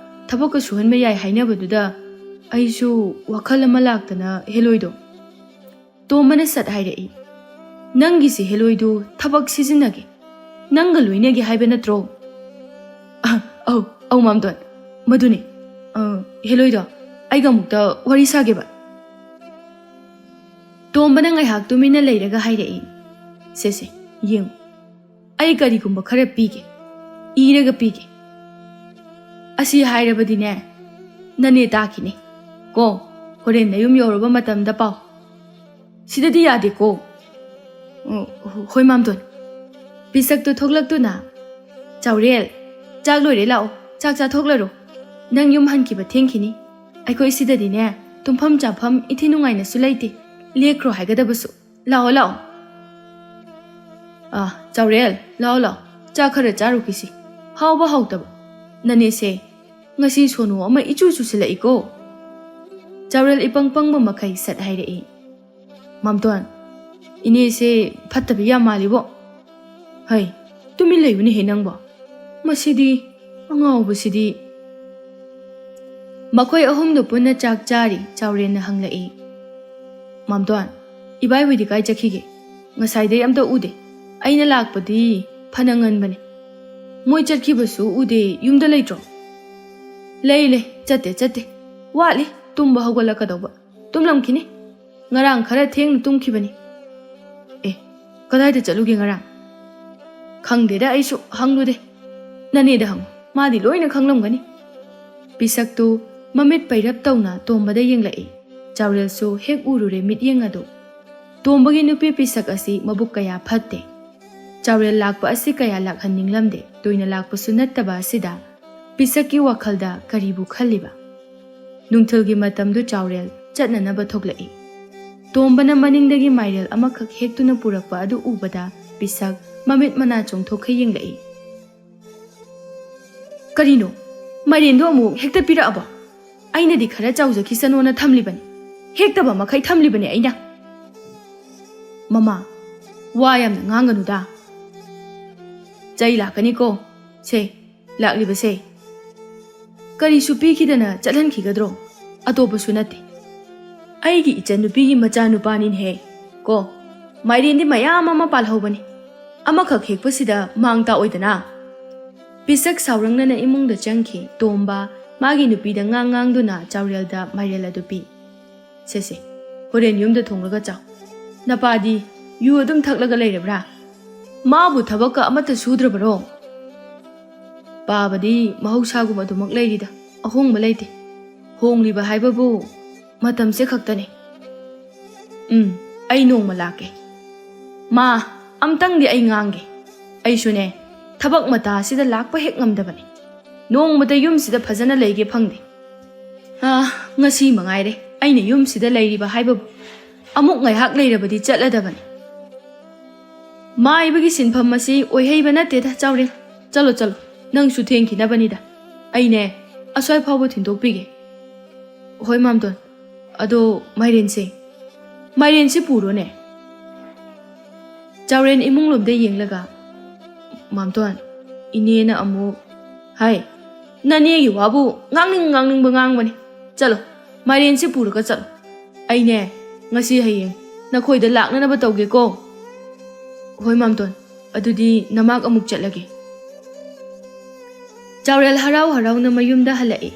ꯊꯕꯛꯀ ꯁꯨꯍꯟꯕ ꯌꯥꯏ ꯍꯥꯏꯅꯕꯗꯨꯗ ꯑꯩꯁꯨ ꯋꯥꯈꯜ ꯑꯃ ꯂꯥꯛꯇꯅ ꯍꯦꯂꯣꯏꯗꯣ"꯫ ꯇꯣꯝꯕꯅ ꯁꯠ ꯍꯥꯏꯔꯛꯏ꯫ "ꯅꯪꯒꯤꯁꯦ ꯍꯦꯂꯣꯏꯗꯨ ꯊꯕꯛ ꯁꯤꯖꯤꯟꯅꯒꯦ, ꯅꯪꯒ ꯂꯣꯏꯅꯒꯦ ꯍꯥꯏꯕ ꯅꯠꯇ꯭ꯔꯣ?" "ꯑ, ꯑꯧ, ꯑꯧ, ꯃꯥꯝꯇꯣꯟ, ꯃꯗꯨꯅꯦ꯫ ꯑ, ꯍꯦꯂꯣꯏꯗꯣ, ꯑꯩꯒ ꯑꯃꯨꯛꯇ ꯋꯥꯔꯤ ꯁꯥꯒꯦꯕ"꯫ ꯇꯣꯝꯕꯅ ꯉꯥꯏꯍꯥꯛ ꯇꯨꯃꯤꯟꯅ ꯂꯩꯔꯒ ꯍꯥꯏꯔꯛꯏ, "ꯁꯦ, ꯁꯦ, ꯌꯦꯡꯉꯨ꯫ ꯑꯩ ꯀꯔꯤꯒꯨꯝꯕ ꯈꯔ ꯄꯤꯒꯦ, ꯏꯔꯒ ꯄꯤꯒꯦ꯫ ꯑꯁꯤ ꯍꯥꯏꯔꯕꯗꯤꯅꯦ, ꯅꯅꯦ ꯇꯥꯈꯤꯅꯤ꯫ ꯀꯣ, ꯍꯣꯔꯦꯟ ꯅꯌꯨꯝ ꯌꯧꯔꯕ ꯃꯇꯝꯗ ꯄꯥꯎ꯫ ꯁꯤꯗꯗꯤ ꯌꯥꯗꯦꯀꯣ"꯫ "ꯑꯣ, ꯍꯣꯏ, ꯃꯥꯝꯇꯣꯟ"꯫ ꯄꯤꯁꯛꯇꯨ ꯊꯣꯛꯂꯛꯇꯨꯅ, "ꯆꯥꯎꯔꯦꯜ, ꯆꯥꯛ ꯂꯣꯏꯔꯦ, ꯂꯥꯛꯑꯣ, ꯆꯥꯛ ꯆꯥꯊꯣꯛꯂꯔꯣ꯫ ꯅꯪ ꯌꯨꯝ ꯍꯟꯈꯤꯕ ꯊꯦꯡꯈꯤꯅꯤ꯫ ꯑꯩꯈꯣꯏ ꯁꯤꯗꯗꯤꯅꯦ, ꯇꯨꯝꯐꯝ ꯆꯥꯐꯝ ꯏꯊꯤ ꯅꯨꯡꯉꯥꯏꯅꯁꯨ ꯂꯩꯇꯦ꯫ ꯂꯦꯛꯈ꯭ꯔꯣ ꯍꯥꯏꯒꯗꯕꯁꯨ꯫ ꯂꯥꯛꯑꯣ, ꯂꯥꯛꯑꯣ"꯫ "ꯑꯥ, ꯆꯥꯎꯔꯦꯜ, ꯂꯥꯛꯑꯣ, ꯂꯥꯛꯑꯣ, ꯆꯥꯛ ꯈꯔ ꯆꯥꯔꯨꯈꯤꯁꯤ꯫ ꯍꯥꯎꯕ ꯍꯥꯎꯇꯕ, ꯅꯅꯦꯁꯦ ꯉꯁꯤ ꯁꯣꯅꯣ ꯑꯃ ꯏꯆꯨ ꯆꯨꯁꯤꯜꯂꯛꯏꯀꯣ"꯫ ꯆꯥꯎꯔꯦꯜ ꯏꯄꯪ ꯄꯪꯕ ꯃꯈꯩ ꯁꯠ ꯍꯥꯏꯔꯛꯏ꯫ "ꯃꯥꯝꯇꯣꯟ, "ꯏꯅꯦꯁꯦ ꯐꯠꯇꯕꯤ ꯌꯥꯝ ꯃꯥꯜꯂꯤꯕꯣ꯫ ꯍꯩ, ꯇꯨꯃꯤꯟ ꯂꯩꯌꯨꯅꯦꯍꯦ ꯅꯪꯕꯣ꯫ ꯃꯁꯤꯗꯤ, ꯑꯉꯥꯎꯕꯁꯤꯗꯤ꯫" ꯃꯈꯣꯏ ꯑꯍꯨꯝꯗꯨ ꯄꯨꯟꯅ ꯆꯥꯛ ꯆꯥꯔꯤ꯫ ꯆꯥꯎꯔꯦꯟꯅ ꯍꯪꯂꯛꯏ, "ꯃꯥꯝꯇꯣꯟ, ꯏꯕꯥꯏꯍꯣꯏꯗꯤ ꯀꯥꯏ ꯆꯠꯈꯤꯒꯦ? ꯉꯁꯥꯏꯗꯩ ꯑꯝꯇ ꯎꯗꯦ꯫ ꯑꯩꯅ ꯂꯥꯛꯄꯗꯤ ꯐꯅ ꯉꯟꯕꯅꯦ꯫ ꯃꯣꯏ ꯆꯠꯈꯤꯕꯁꯨ ꯎꯗꯦ, ꯌꯨꯝꯗ ꯂꯩꯇ꯭ꯔꯣ?" "ꯂꯩ, ꯂꯩ, ꯆꯠꯇꯦ, ꯆꯠꯇꯦ꯫ ꯋꯥꯠꯂꯤ ꯇꯨꯝꯕ ꯍꯧꯒꯠꯂꯛꯀꯗꯧꯕ꯫ ꯇꯨꯝꯂꯝꯈꯤꯅꯤ꯫ ꯉꯔꯥꯡ ꯈꯔ ꯊꯦꯡꯅ ꯇꯨꯝꯈꯤꯕꯅꯤ꯫" "ꯑꯦ, ꯀꯗꯥꯏꯗ ꯆꯠꯂꯨꯒꯦ ꯉꯔꯥꯡ?" "ꯈꯪꯗꯦꯗ, ꯑꯩꯁꯨ ꯍꯪꯂꯨꯗꯦ꯫ ꯅꯅꯦꯗ ꯍꯪꯉꯨ, ꯃꯥꯗꯤ ꯂꯣꯏꯅ ꯈꯪꯂꯝꯒꯅꯤ꯫" ꯄꯤꯁꯛꯇꯨ ꯃꯃꯤꯠ ꯄꯩꯔꯞ ꯇꯧꯅ ꯇꯣꯝꯕꯗ ꯌꯦꯡꯂꯛꯏ꯫ ꯆꯥꯎꯔꯦꯜꯁꯨ ꯍꯦꯛ ꯎꯔꯨꯔꯦ ꯃꯤꯠꯌꯦꯡ ꯑꯗꯨ꯫ ꯇꯣꯝꯕꯒꯤ ꯅꯨꯄꯤ ꯄꯤꯁꯛ ꯑꯁꯤ ꯃꯕꯨꯛ ꯀꯌꯥ ꯐꯠꯇꯦ꯫ ꯆꯥꯎꯔꯦꯜ ꯂꯥꯛꯄ ꯑꯁꯤ ꯀꯌꯥ ꯂꯥꯛꯍꯟꯅꯤꯡꯂꯝꯗꯦ꯫ ꯇꯣꯏꯅ ꯂꯥꯛꯄꯁꯨ ꯅꯠꯇꯕ ꯑꯁꯤꯗ ꯄꯤꯁꯛꯀꯤ ꯋꯥꯈꯜꯗ ꯀꯔꯤꯕꯨ ꯈꯜꯂꯤꯕ? ꯅꯨꯡꯊꯤꯜꯒꯤ ꯃꯇꯝꯗꯨ ꯆꯥꯎꯔꯦꯜ ꯆꯠꯅꯅꯕ ꯊꯣꯛꯂꯛꯏ꯫ ꯇꯣꯝꯕꯅ ꯃꯅꯤꯡꯗꯒꯤ ꯃꯥꯏꯔꯦꯜ ꯑꯃꯈꯛ ꯍꯦꯛꯇꯨꯅ ꯄꯨꯔꯛꯄ ꯑꯗꯨ ꯎꯕꯗ ꯄꯤꯁꯛ ꯃꯃꯤꯠ ꯃꯅꯥ ꯆꯣꯡꯊꯣꯛꯈꯩ ꯌꯦꯡꯂꯛꯏ꯫ "ꯀꯔꯤꯅꯣ? ꯃꯥꯏꯔꯦꯟꯗꯣ ꯑꯃꯨꯛ ꯍꯦꯛꯇ ꯄꯤꯔꯛꯑꯕꯣ? ꯑꯩꯅꯗꯤ ꯈꯔ ꯆꯥꯎꯖꯈꯤꯁꯅꯣꯅ ꯊꯝꯂꯤꯕꯅꯤ꯫ ꯍꯦꯛꯇꯕ ꯃꯈꯩ ꯊꯝꯂꯤꯕꯅꯤ ꯑꯩꯅ꯫" "ꯃꯃꯥ, ꯋꯥ ꯌꯥꯝꯅ ꯉꯥꯡꯒꯅꯨꯗ꯫ ꯆꯩ ꯂꯥꯛꯀꯅꯤꯀꯣ꯫ ꯁꯦ, ꯂꯥꯛꯂꯤꯕꯁꯦ ꯀꯔꯤꯁꯨ ꯄꯤꯈꯤꯗꯅ ꯆꯠꯍꯟꯈꯤꯒꯗ꯭ꯔꯣ? ꯑꯇꯣꯞꯄꯁꯨ ꯅꯠꯇꯦ, ꯑꯩꯒꯤ ꯏꯆꯟꯅꯨꯄꯤꯒꯤ ꯃꯆꯥꯅꯨꯄꯥꯅꯤꯅꯦꯍꯦ꯫ ꯀꯣ, ꯃꯥꯏꯔꯦꯟꯗꯤ ꯃꯌꯥꯝ ꯑꯃ ꯄꯥꯜꯍꯧꯕꯅꯤ꯫ ꯑꯃꯈꯛ ꯍꯦꯛꯄꯁꯤꯗ ꯃꯥꯡ ꯇꯥꯛꯑꯣꯏꯗꯅ꯫" ꯄꯤꯁꯛ ꯁꯥꯎꯔꯪꯅꯅ ꯏꯃꯨꯡꯗ ꯆꯪꯈꯤ꯫ ꯇꯣꯝꯕ ꯃꯥꯒꯤ ꯅꯨꯄꯤꯗ ꯉꯥꯡ ꯉꯥꯡꯗꯨꯅ ꯆꯥꯎꯔꯦꯜꯗ ꯃꯥꯏꯔꯦꯜ ꯑꯗꯨ ꯄꯤ꯫ "ꯁꯦ, ꯁꯦ, ꯍꯣꯔꯦꯟ ꯌꯨꯝꯗ ꯊꯣꯡꯂꯒ ꯆꯥꯎ꯫ ꯅꯄꯥꯗꯤ ꯌꯨ ꯑꯗꯨꯝ ꯊꯛꯂꯒ ꯂꯩꯔꯕ꯭ꯔꯥ? ꯃꯥꯕꯨ ꯊꯕꯛꯀ ꯑꯃꯠꯇ ꯁꯨꯗ꯭ꯔꯕꯔꯣ?" "ꯄꯥꯕꯗꯤ ꯃꯍꯧꯁꯥꯒꯨꯝ ꯑꯗꯨꯃꯛ ꯂꯩꯔꯤꯗ, ꯑꯍꯣꯡꯕ ꯂꯩꯇꯦ꯫ ꯍꯣꯡꯂꯤꯕ ꯍꯥꯏꯕꯕꯨ ꯃꯇꯝꯁꯦ ꯈꯛꯇꯅꯤ꯫" "ꯎꯝ, ꯑꯩ ꯅꯣꯡꯃ ꯂꯥꯛꯀꯦ꯫ ꯃꯥ, ꯑꯝꯇꯪꯗꯤ ꯑꯩ ꯉꯥꯡꯒꯦ꯫ ꯑꯩꯁꯨꯅꯦ, ꯊꯕꯛ ꯃꯇꯥ ꯑꯁꯤꯗ ꯂꯥꯛꯄ ꯍꯦꯛ ꯉꯝꯗꯕꯅꯤ꯫ ꯅꯣꯡꯃꯇ ꯌꯨꯝꯁꯤꯗ ꯐꯖꯅ ꯂꯩꯒꯦ ꯐꯪꯗꯦ꯫ ꯑꯥ, ꯉꯁꯤ ꯃꯉꯥꯏꯔꯦ ꯑꯩꯅ ꯌꯨꯝꯁꯤꯗ ꯂꯩꯔꯤꯕ ꯍꯥꯏꯕꯕꯨ꯫ ꯑꯃꯨꯛ ꯉꯥꯏꯍꯥꯛ ꯂꯩꯔꯕꯗꯤ ꯆꯠꯂꯗꯕꯅꯤ꯫" "ꯃꯥꯏꯕꯒꯤ ꯁꯤꯟꯐꯝ ꯑꯁꯤ ꯑꯣꯏꯍꯩꯕ ꯅꯠꯇꯦꯗ, ꯆꯥꯎꯔꯦꯜ꯫ ꯆꯠꯂꯣ, ꯆꯠꯂꯣ, ꯅꯪꯁꯨ ꯊꯦꯡꯈꯤꯅꯕꯅꯤꯗ꯫ ꯑꯩꯅꯦ, ꯑꯁ꯭ꯋꯥꯏ ꯐꯥꯎꯕ ꯊꯤꯟꯗꯣꯛꯄꯤꯒꯦ꯫" "ꯍꯣꯏ, ꯃꯥꯝꯇꯣꯟ꯫ ꯑꯗꯣ ꯃꯥꯏꯔꯦꯟꯁꯦ, ꯃꯥꯏꯔꯦꯟꯁꯦ ꯄꯨꯔꯣꯅꯦ꯫" ꯆꯥꯎꯔꯦꯟ ꯏꯃꯨꯡ ꯂꯣꯝꯗ ꯌꯦꯡꯂꯒ, "ꯃꯥꯝꯇꯣꯟ, ꯏꯅꯦꯅ ꯑꯃꯨꯛ ꯍꯥꯏ, ꯅꯅꯦꯒꯤ ꯋꯥꯕꯨ ꯉꯥꯡꯅꯤꯡ ꯉꯥꯡꯅꯤꯡꯕ ꯉꯥꯡꯕꯅꯤ꯫ ꯆꯠꯂꯣ, ꯃꯥꯏꯔꯦꯟꯁꯤ ꯄꯨꯔꯒ ꯆꯠꯂꯣ꯫ ꯑꯩꯅꯦ, ꯉꯁꯤ ꯍꯌꯦꯡ ꯅꯈꯣꯏꯗ ꯂꯥꯛꯅꯅꯕ ꯇꯧꯒꯦꯀꯣ꯫" "ꯍꯣꯏ ꯃꯥꯝꯇꯣꯟ, ꯑꯗꯨꯗꯤ ꯅꯃꯥꯛ ꯑꯃꯨꯛ ꯆꯠꯂꯒꯦ꯫" ꯆꯥꯎꯔꯦꯜ ꯍꯔꯥꯎ ꯍꯔꯥꯎꯅ ꯃꯌꯨꯝꯗ ꯍꯜꯂꯛꯏ꯫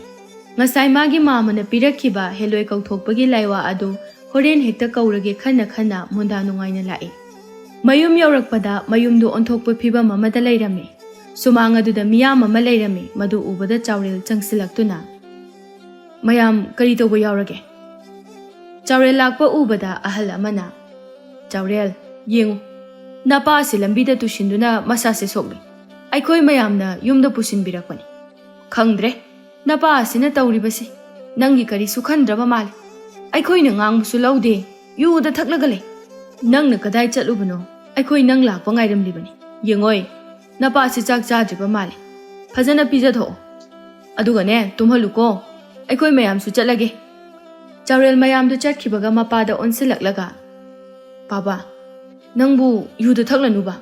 ꯉꯁꯥꯏ ꯃꯥꯒꯤ ꯃꯥꯃꯅ ꯄꯤꯔꯛꯈꯤꯕ ꯍꯦꯂꯣꯏ ꯀꯧꯊꯣꯛꯄꯒꯤ ꯂꯥꯏꯋꯥ ꯑꯗꯨ ꯍꯣꯔꯦꯟ ꯍꯦꯛꯇ ꯀꯧꯔꯒꯦ ꯈꯟꯅ ꯈꯟꯅ ꯃꯣꯟꯗꯥ ꯅꯨꯡꯉꯥꯏꯅ ꯂꯥꯛꯏ꯫ ꯃꯌꯨꯝ ꯌꯧꯔꯛꯄꯗ ꯃꯌꯨꯝꯗꯨ ꯑꯣꯟꯊꯣꯛꯄ ꯐꯤꯕꯝ ꯑꯃꯗ ꯂꯩꯔꯝꯃꯤ꯫ ꯁꯨꯃꯥꯡ ꯑꯗꯨꯗ ꯃꯤꯌꯥꯝ ꯑꯃ ꯂꯩꯔꯝꯃꯤ꯫ ꯃꯗꯨ ꯎꯕꯗ ꯆꯥꯎꯔꯦꯜ ꯆꯪꯁꯤꯜꯂꯛꯇꯨꯅ, "ꯃꯌꯥꯝ ꯀꯔꯤ ꯇꯧꯕ ꯌꯥꯎꯔꯒꯦ?" ꯆꯥꯎꯔꯦꯜ ꯂꯥꯛꯄ ꯎꯕꯗ ꯑꯍꯜ ꯑꯃꯅ, "ꯆꯥꯎꯔꯦꯜ, ꯌꯦꯡꯉꯨ, ꯅꯄꯥ ꯑꯁꯤ ꯂꯝꯕꯤꯗ ꯇꯨꯁꯤꯟꯗꯨꯅ ꯃꯁꯥꯁꯦ ꯁꯣꯛꯂꯤ꯫ ꯑꯩꯈꯣꯏ ꯃꯌꯥꯝꯅ ꯌꯨꯝꯗ ꯄꯨꯁꯤꯟꯕꯤꯔꯛꯄꯅꯤ꯫ ꯈꯪꯗ꯭ꯔꯦ, ꯅꯄꯥ ꯑꯁꯤꯅ ꯇꯧꯔꯤꯕꯁꯤ꯫ ꯅꯪꯒꯤ ꯀꯔꯤꯁꯨ ꯈꯟꯗ꯭ꯔꯕ ꯃꯥꯜꯂꯦ꯫ ꯑꯩꯈꯣꯏꯅ ꯉꯥꯡꯕꯁꯨ ꯂꯧꯗꯦ, ꯌꯨꯗ ꯊꯛꯂꯒ ꯂꯩ꯫ ꯅꯪꯅ ꯀꯗꯥꯏ ꯆꯠꯂꯨꯕꯅꯣ? ꯑꯩꯈꯣꯏ ꯅꯪ ꯂꯥꯛꯄ ꯉꯥꯏꯔꯝꯂꯤꯕꯅꯤ꯫ ꯌꯦꯡꯉꯣꯏ, ꯅꯄꯥꯁꯤ ꯆꯥꯛ ꯆꯥꯗ꯭ꯔꯤꯕ ꯃꯥꯜꯂꯦ꯫ ꯐꯖꯅ ꯄꯤꯖꯊꯣꯛꯑꯣ꯫ ꯑꯗꯨꯒꯅꯦ, ꯇꯨꯝꯍꯜꯂꯨꯀꯣ꯫ ꯑꯩꯈꯣꯏ ꯃꯌꯥꯝꯁꯨ ꯆꯠꯂꯒꯦ꯫" ꯆꯥꯎꯔꯦꯜ ꯃꯌꯥꯝꯗꯨ ꯆꯠꯈꯤꯕꯒ ꯃꯄꯥꯗ ꯑꯣꯟꯁꯤꯜꯂꯛꯂꯒ, "ꯄꯥꯕ, ꯅꯪꯕꯨ ꯌꯨꯗ ꯊꯛꯂꯅꯨꯕ꯫"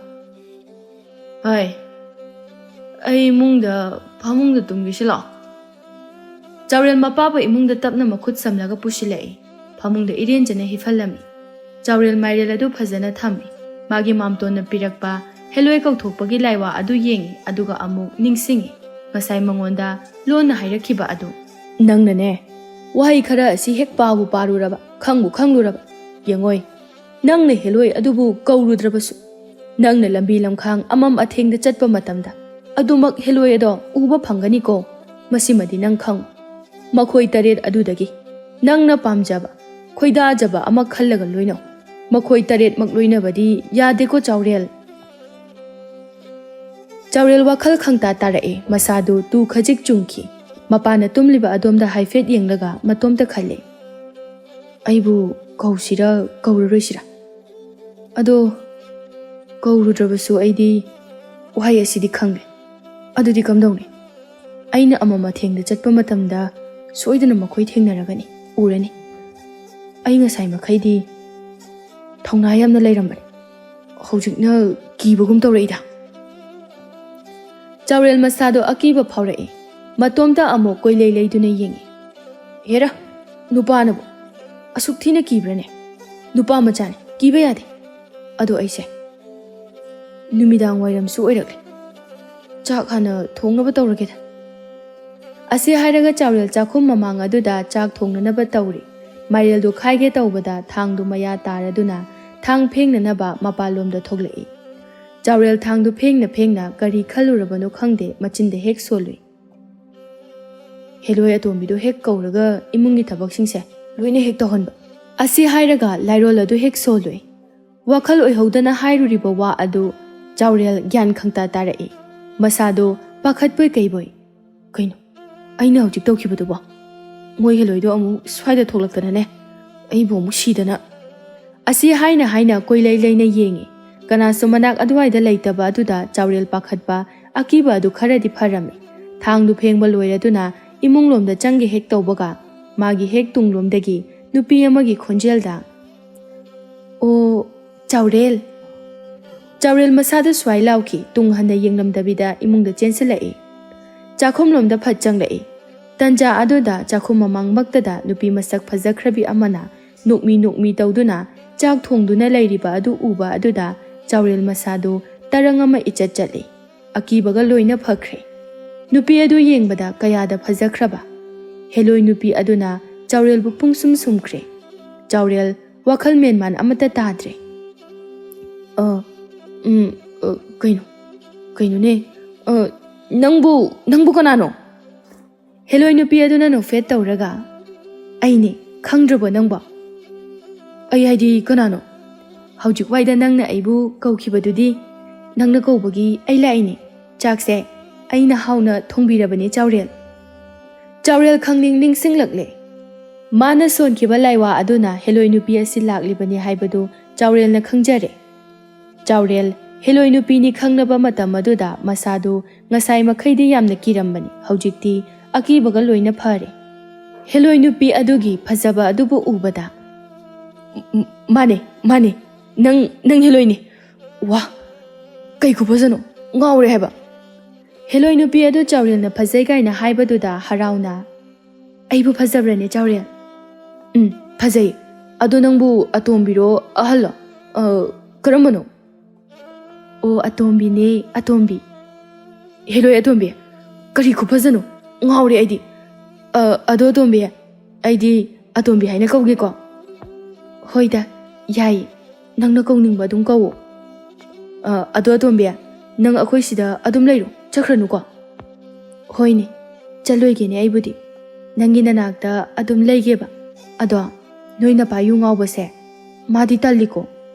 "ꯍꯣꯏ, ꯑꯩ ꯏꯃꯨꯡꯗ ꯐꯃꯨꯡꯗ ꯇꯨꯝꯒꯦꯁꯤ ꯂꯥꯛꯑꯣ꯫" ꯆꯥꯎꯔꯦꯜ ꯃꯄꯥꯕꯨ ꯏꯃꯨꯡꯗ ꯇꯞꯅ ꯃꯈꯨꯠ ꯁꯝꯂꯒ ꯄꯨꯁꯤꯜꯂꯛꯏ꯫ ꯐꯃꯨꯡꯗ ꯏꯔꯦꯟꯖꯅ ꯍꯤꯞꯍꯜꯂꯝꯃꯤ꯫ ꯆꯥꯎꯔꯦꯜ ꯃꯥꯏꯔꯦꯜ ꯑꯗꯨ ꯐꯖꯅ ꯊꯝꯃꯤ꯫ ꯃꯥꯒꯤ ꯃꯥꯝꯇꯣꯟꯅ ꯄꯤꯔꯛꯄ ꯍꯦꯂꯣꯏ ꯀꯧꯊꯣꯛꯄꯒꯤ ꯂꯥꯏꯋꯥ ꯑꯗꯨ ꯌꯦꯡꯉꯤ, ꯑꯗꯨꯒ ꯑꯃꯨꯛ ꯅꯤꯡꯁꯤꯡꯉꯤ ꯉꯁꯥꯏ ꯃꯉꯣꯟꯗ ꯂꯣꯟꯅ ꯍꯥꯏꯔꯛꯈꯤꯕ ꯑꯗꯨ꯫ "ꯅꯪꯅꯅꯦ, ꯋꯥꯍꯩ ꯈꯔ ꯑꯁꯤ ꯍꯦꯛ ꯄꯥꯕꯨ ꯄꯥꯔꯨꯔꯕ, ꯈꯪꯕꯨ ꯈꯪꯂꯨꯔꯕ, ꯌꯦꯡꯉꯣꯏ, ꯅꯪꯅ ꯍꯦꯂꯣꯏ ꯑꯗꯨꯕꯨ ꯀꯧꯔꯨꯗ꯭ꯔꯕꯁꯨ, ꯅꯪꯅ ꯂꯝꯕꯤ ꯂꯝꯈꯥꯡ ꯑꯃꯝ ꯑꯊꯦꯡꯗ ꯆꯠꯄ ꯃꯇꯝꯗ ꯑꯗꯨꯃꯛ ꯍꯦꯂꯣꯏ ꯑꯗꯣ ꯎꯕ ꯐꯪꯒꯅꯤꯀꯣ꯫ ꯃꯁꯤꯃꯗꯤ ꯅꯪ ꯈꯪꯉꯨ꯫ ꯃꯈꯣꯏ ꯇꯔꯦꯠ ꯑꯗꯨꯗꯒꯤ ꯅꯪꯅ ꯄꯥꯝꯖꯕ, ꯈꯣꯏꯗꯥꯖꯕ ꯑꯃ ꯈꯜꯂꯒ ꯂꯣꯏꯅꯧ꯫ ꯃꯈꯣꯏ ꯇꯔꯦꯠꯃꯛ ꯂꯣꯏꯅꯕꯗꯤ ꯌꯥꯗꯦꯀꯣ, ꯆꯥꯎꯔꯦꯜ꯫" ꯆꯥꯎꯔꯦꯜ ꯋꯥꯈꯜ ꯈꯪꯇꯥ ꯇꯥꯔꯛꯏ꯫ ꯃꯁꯥꯗꯨ ꯇꯨ ꯈꯖꯤꯛ ꯆꯨꯝꯈꯤ꯫ ꯃꯄꯥꯅ ꯇꯨꯝꯂꯤꯕ ꯑꯗꯣꯝꯗ ꯍꯥꯏꯐꯦꯠ ꯌꯦꯡꯂꯒ ꯃꯇꯣꯝꯇ ꯈꯜꯂꯤ, "ꯑꯩꯕꯨ ꯀꯧꯁꯤꯔ ꯀꯧꯔꯔꯣꯏꯁꯤꯔ? ꯑꯗꯣ ꯀꯧꯔꯨꯗ꯭ꯔꯕꯁꯨ ꯑꯩꯗꯤ ꯋꯥꯍꯩ ꯑꯁꯤꯗꯤ ꯈꯪꯂꯦ꯫ ꯑꯗꯨꯗꯤ ꯀꯝꯗꯧꯅꯤ? ꯑꯩꯅ ꯑꯃꯝ ꯑꯊꯦꯡꯗ ꯆꯠꯄ ꯃꯇꯝꯗ ꯁꯣꯏꯗꯅ ꯃꯈꯣꯏ ꯊꯦꯡꯅꯔꯒꯅꯤ, ꯎꯔꯅꯤ꯫ ꯑꯩ ꯉꯁꯥꯏ ꯃꯈꯩꯗꯤ ꯊꯧꯅꯥ ꯌꯥꯝꯅ ꯂꯩꯔꯝꯕꯅꯤ꯫" ꯍꯧꯖꯤꯛꯅ ꯀꯤꯕꯒꯨꯝ ꯇꯧꯔꯛꯏꯗ꯫ ꯆꯥꯎꯔꯦꯜ ꯃꯁꯥꯗꯣ ꯑꯀꯤꯕ ꯐꯥꯎꯔꯛꯏ꯫ ꯃꯇꯣꯝꯇ ꯑꯃꯨꯛ ꯀꯣꯏꯂꯩ ꯂꯩꯗꯨꯅ ꯌꯦꯡꯏ꯫ "ꯍꯦꯔꯥ, ꯅꯨꯄꯥꯅꯕꯨ ꯑꯁꯨꯛ ꯊꯤꯅ ꯀꯤꯕ꯭ꯔꯅꯦ? ꯅꯨꯄꯥ ꯃꯆꯥꯅꯤ, ꯀꯤꯕ ꯌꯥꯗꯦ꯫ ꯑꯗꯣ ꯑꯩꯁꯦ ꯅꯨꯃꯤꯗꯥꯡ ꯋꯥꯏꯔꯝꯁꯨ ꯑꯣꯏꯔꯛꯂꯦ꯫ ꯆꯥꯛ ꯍꯥꯟꯅ ꯊꯣꯡꯅꯕ ꯇꯧꯔꯒꯦꯗ꯫" ꯑꯁꯤ ꯍꯥꯏꯔꯒ ꯆꯥꯎꯔꯦꯜ ꯆꯥꯛꯈꯨꯝ ꯃꯃꯥꯡ ꯑꯗꯨꯗ ꯆꯥꯛ ꯊꯣꯡꯅꯅꯕ ꯇꯧꯔꯤ꯫ ꯃꯥꯏꯔꯦꯜꯗꯨ ꯈꯥꯏꯒꯦ ꯇꯧꯕꯗ ꯊꯥꯡꯗꯨ ꯃꯌꯥ ꯇꯥꯔꯗꯨꯅ ꯊꯥꯡ ꯐꯦꯡꯅꯅꯕ ꯃꯄꯥꯟꯂꯣꯝꯗ ꯊꯣꯛꯂꯛꯏ꯫ ꯆꯥꯎꯔꯦꯜ ꯊꯥꯡꯗꯨ ꯐꯦꯡꯅ ꯐꯦꯡꯅ ꯀꯔꯤ ꯈꯜꯂꯨꯔꯕꯅꯣ ꯈꯪꯗꯦ, ꯃꯆꯤꯟꯗ ꯍꯦꯛ ꯁꯣꯜꯂꯨꯏ꯫ "ꯍꯦꯂꯣꯏ ꯑꯇꯣꯝꯕꯤꯗꯨ ꯍꯦꯛ ꯀꯧꯔꯒ ꯏꯃꯨꯡꯒꯤ ꯊꯕꯛꯁꯤꯡꯁꯦ ꯂꯣꯏꯅ ꯍꯦꯛ ꯇꯧꯍꯟꯕ꯫" ꯑꯁꯤ ꯍꯥꯏꯔꯒ ꯂꯥꯏꯔꯣꯜ ꯑꯗꯨ ꯍꯦꯛ ꯁꯣꯜꯂꯨꯏ꯫ ꯋꯥꯈꯜ ꯑꯣꯏꯍꯧꯗꯅ ꯍꯥꯏꯔꯨꯔꯤꯕ ꯋꯥ ꯑꯗꯨ ꯆꯥꯎꯔꯦꯜ ꯒ꯭ꯌꯥꯟ ꯈꯪꯇꯥ ꯇꯥꯔꯛꯏ꯫ ꯃꯁꯥꯗꯣ ꯄꯥꯈꯠꯄꯣꯏ ꯀꯩꯕꯣꯏ꯫ "ꯀꯩꯅꯣ ꯑꯩꯅ ꯍꯧꯖꯤꯛ ꯇꯧꯈꯤꯕꯗꯨꯕꯣ? ꯃꯣꯏ ꯍꯦꯂꯣꯏꯗꯣ ꯑꯃꯨꯛ ꯁ꯭ꯋꯥꯏꯗ ꯊꯣꯛꯂꯛꯇꯅꯅꯦ, ꯑꯩꯕꯨ ꯑꯃꯨꯛ ꯁꯤꯗꯅ꯫" ꯑꯁꯤ ꯍꯥꯏꯅ ꯍꯥꯏꯅ ꯀꯣꯏꯂꯩ ꯂꯩꯅ ꯌꯦꯡꯏ꯫ ꯀꯅꯥꯁꯨ ꯃꯅꯥꯛ ꯑꯗꯨꯋꯥꯏꯗ ꯂꯩꯇꯕ ꯑꯗꯨꯗ ꯆꯥꯎꯔꯦꯜ ꯄꯥꯈꯠꯄ, ꯑꯀꯤꯕ ꯑꯗꯨ ꯈꯔꯗꯤ ꯐꯔꯝꯃꯤ꯫ ꯊꯥꯡꯗꯨ ꯐꯦꯡꯕ ꯂꯣꯏꯔꯗꯨꯅ ꯏꯃꯨꯡꯂꯣꯝꯗ ꯆꯪꯒꯦ ꯍꯦꯛ ꯇꯧꯕꯒ ꯃꯥꯒꯤ ꯍꯦꯛ ꯇꯨꯡꯂꯣꯝꯗꯒꯤ ꯅꯨꯄꯤ ꯑꯃꯒꯤ ꯈꯣꯟꯖꯦꯜꯗ, "ꯑꯣ, ꯆꯥꯎꯔꯦꯜ!" ꯆꯥꯎꯔꯦꯜ ꯃꯁꯥꯗ ꯁ꯭ꯋꯥꯏ ꯂꯥꯎꯈꯤ, ꯇꯨꯡ ꯍꯟꯅ ꯌꯦꯡꯂꯝꯗꯕꯤꯗ ꯏꯃꯨꯡꯗ ꯆꯦꯟꯁꯤꯜꯂꯛꯏ꯫ ꯆꯥꯛꯈꯨꯝꯂꯣꯝꯗ ꯐꯠ ꯆꯪꯂꯛꯏ꯫ ꯇꯟꯖꯥ ꯑꯗꯨꯗ ꯆꯥꯛꯈꯨꯝ ꯃꯃꯥꯡꯃꯛꯇꯗ ꯅꯨꯄꯤ ꯃꯁꯛ ꯐꯖꯈ꯭ꯔꯕꯤ ꯑꯃꯅ ꯅꯣꯛꯃꯤ ꯅꯣꯛꯃꯤ ꯇꯧꯗꯨꯅ ꯆꯥꯛ ꯊꯣꯡꯗꯨꯅ ꯂꯩꯔꯤꯕ ꯑꯗꯨ ꯎꯕ ꯑꯗꯨꯗ ꯆꯥꯎꯔꯦꯜ ꯃꯁꯥꯗꯨ ꯇꯔꯪ ꯑꯃ ꯏꯆꯠ ꯆꯠꯂꯤ꯫ ꯑꯀꯤꯕꯒ ꯂꯣꯏꯅ ꯐꯈ꯭ꯔꯦ꯫ ꯅꯨꯄꯤ ꯑꯗꯨ ꯌꯦꯡꯕꯗ ꯀꯌꯥꯗ ꯐꯖꯈ꯭ꯔꯕ! ꯍꯦꯂꯣꯏ ꯅꯨꯄꯤ ꯑꯗꯨꯅ ꯆꯥꯎꯔꯦꯜꯕꯨ ꯄꯨꯡꯁꯨꯝ ꯁꯨꯝꯈ꯭ꯔꯦ꯫ ꯆꯥꯎꯔꯦꯜ ꯋꯥꯈꯜ ꯃꯦꯟꯃꯥꯟ ꯑꯃꯠꯇ ꯇꯥꯗ꯭ꯔꯦ꯫ "ꯑ, ꯎꯝ, ꯑ, ꯀꯩꯅꯣ? ꯀꯩꯅꯣꯅꯦ? ꯑ, ꯅꯪꯕꯨ, ꯅꯪꯕꯨ ꯀꯅꯥꯅꯣ?" ꯍꯦꯂꯣꯏ ꯅꯨꯄꯤ ꯑꯗꯨꯅ ꯅꯣꯛꯐꯦꯠ ꯇꯧꯔꯒ, "ꯑꯩꯅꯦ, ꯈꯪꯗ꯭ꯔꯕꯣ ꯅꯪꯕꯣ?" "ꯑꯩ ꯍꯥꯏꯗꯤ ꯀꯅꯥꯅꯣ? ꯍꯧꯖꯤꯛ ꯋꯥꯏꯗ ꯅꯪꯅ ꯑꯩꯕꯨ ꯀꯧꯈꯤꯕꯗꯨꯗꯤ, ꯅꯪꯅ ꯀꯧꯕꯒꯤ ꯑꯩ ꯂꯥꯛꯏꯅꯦ꯫ ꯆꯥꯛꯁꯦ ꯑꯩꯅ ꯍꯥꯎꯅ ꯊꯣꯡꯕꯤꯔꯕꯅꯦ, ꯆꯥꯎꯔꯦꯜ꯫" ꯆꯥꯎꯔꯦꯜ ꯈꯪꯅꯤꯡ ꯅꯤꯡꯁꯤꯡꯂꯛꯂꯦ꯫ ꯃꯥꯅ ꯁꯣꯟꯈꯤꯕ ꯂꯥꯏꯋꯥ ꯑꯗꯨꯅ ꯍꯦꯂꯣꯏ ꯅꯨꯄꯤ ꯑꯁꯤ ꯂꯥꯛꯂꯤꯕꯅꯤ ꯍꯥꯏꯕꯗꯨ ꯆꯥꯎꯔꯦꯜꯅ ꯈꯪꯖꯔꯦ꯫ ꯆꯥꯎꯔꯦꯜ ꯍꯦꯂꯣꯏ ꯅꯨꯄꯤꯅꯤ ꯈꯪꯂꯕ ꯃꯇꯝ ꯑꯗꯨꯗ ꯃꯁꯥꯗꯨ ꯉꯁꯥꯏ ꯃꯈꯩꯗꯤ ꯌꯥꯝꯅ ꯀꯤꯔꯝꯕꯅꯤ, ꯍꯧꯖꯤꯛꯇꯤ ꯑꯀꯤꯕꯒ ꯂꯣꯏꯅ ꯐꯔꯦ꯫ ꯍꯦꯂꯣꯏ ꯅꯨꯄꯤ ꯑꯗꯨꯒꯤ ꯐꯖꯕ ꯑꯗꯨꯕꯨ ꯎꯕꯗ, "ꯃ-, ꯃꯥꯅꯦ, ꯃꯥꯅꯦ, ꯅꯪ, ꯅꯪ ꯍꯦꯂꯣꯏꯅꯦ꯫ ꯋꯥ, ꯀꯩ ꯈꯨꯐꯖꯅꯣ? ꯉꯥꯎꯔꯦ ꯍꯥꯏꯕ꯫ ꯍꯦꯂꯣꯏ ꯅꯨꯄꯤ ꯑꯗꯨ ꯆꯥꯎꯔꯦꯜꯅ ꯐꯖꯩ ꯀꯥꯏꯅ ꯍꯥꯏꯕꯗꯨꯗ ꯍꯔꯥꯎꯅ, "ꯑꯩꯕꯨ ꯐꯖꯕ꯭ꯔꯅꯦ, ꯆꯥꯎꯔꯦꯜ?" "ꯎꯝ, ꯐꯖꯩ꯫ ꯑꯗꯣ ꯅꯪꯕꯨ ꯑꯇꯣꯝꯕꯤꯔꯣ, ꯑꯍꯜꯂꯣ? ꯑ, ꯀꯔꯝꯕꯅꯣ?" "ꯑꯣ, ꯑꯇꯣꯝꯕꯤꯅꯦ, ꯑꯇꯣꯝꯕꯤ꯫" "ꯍꯦꯂꯣꯏ ꯑꯇꯣꯝꯕꯤ, ꯀꯔꯤ ꯈꯨꯐꯖꯅꯣ? ꯉꯥꯎꯔꯦ ꯑꯩꯗꯤ꯫ ꯑ, ꯑꯗꯣ ꯑꯇꯣꯝꯕꯤ, ꯑꯩꯗꯤ ꯑꯇꯣꯝꯕꯤ ꯍꯥꯏꯅ ꯀꯧꯒꯦꯀꯣ?" "ꯍꯣꯏꯗ, ꯌꯥꯏ꯫ ꯅꯪꯅ ꯀꯧꯅꯤꯡꯕ ꯑꯗꯨꯝ ꯀꯧꯋꯣ꯫ ꯑ, ꯑꯗꯣ ꯑꯇꯣꯝꯕꯤ, ꯅꯪ ꯑꯩꯈꯣꯏ ꯁꯤꯗ ꯑꯗꯨꯝ ꯂꯩꯔꯣ, ꯆꯠꯈ꯭ꯔꯅꯨꯀꯣ?" "ꯍꯣꯏꯅꯦ, ꯆꯠꯂꯣꯏꯒꯦꯅꯦ ꯑꯩꯕꯨꯗꯤ꯫ ꯅꯪꯒꯤ ꯅꯅꯥꯛꯇ ꯑꯗꯨꯝ ꯂꯩꯒꯦꯕ꯫ ꯑꯗꯣ ꯅꯣꯏ ꯅꯄꯥ ꯌꯨ ꯉꯥꯎꯕꯁꯦ, ꯃꯥꯗꯤ ꯇꯜꯂꯤꯀꯣ꯫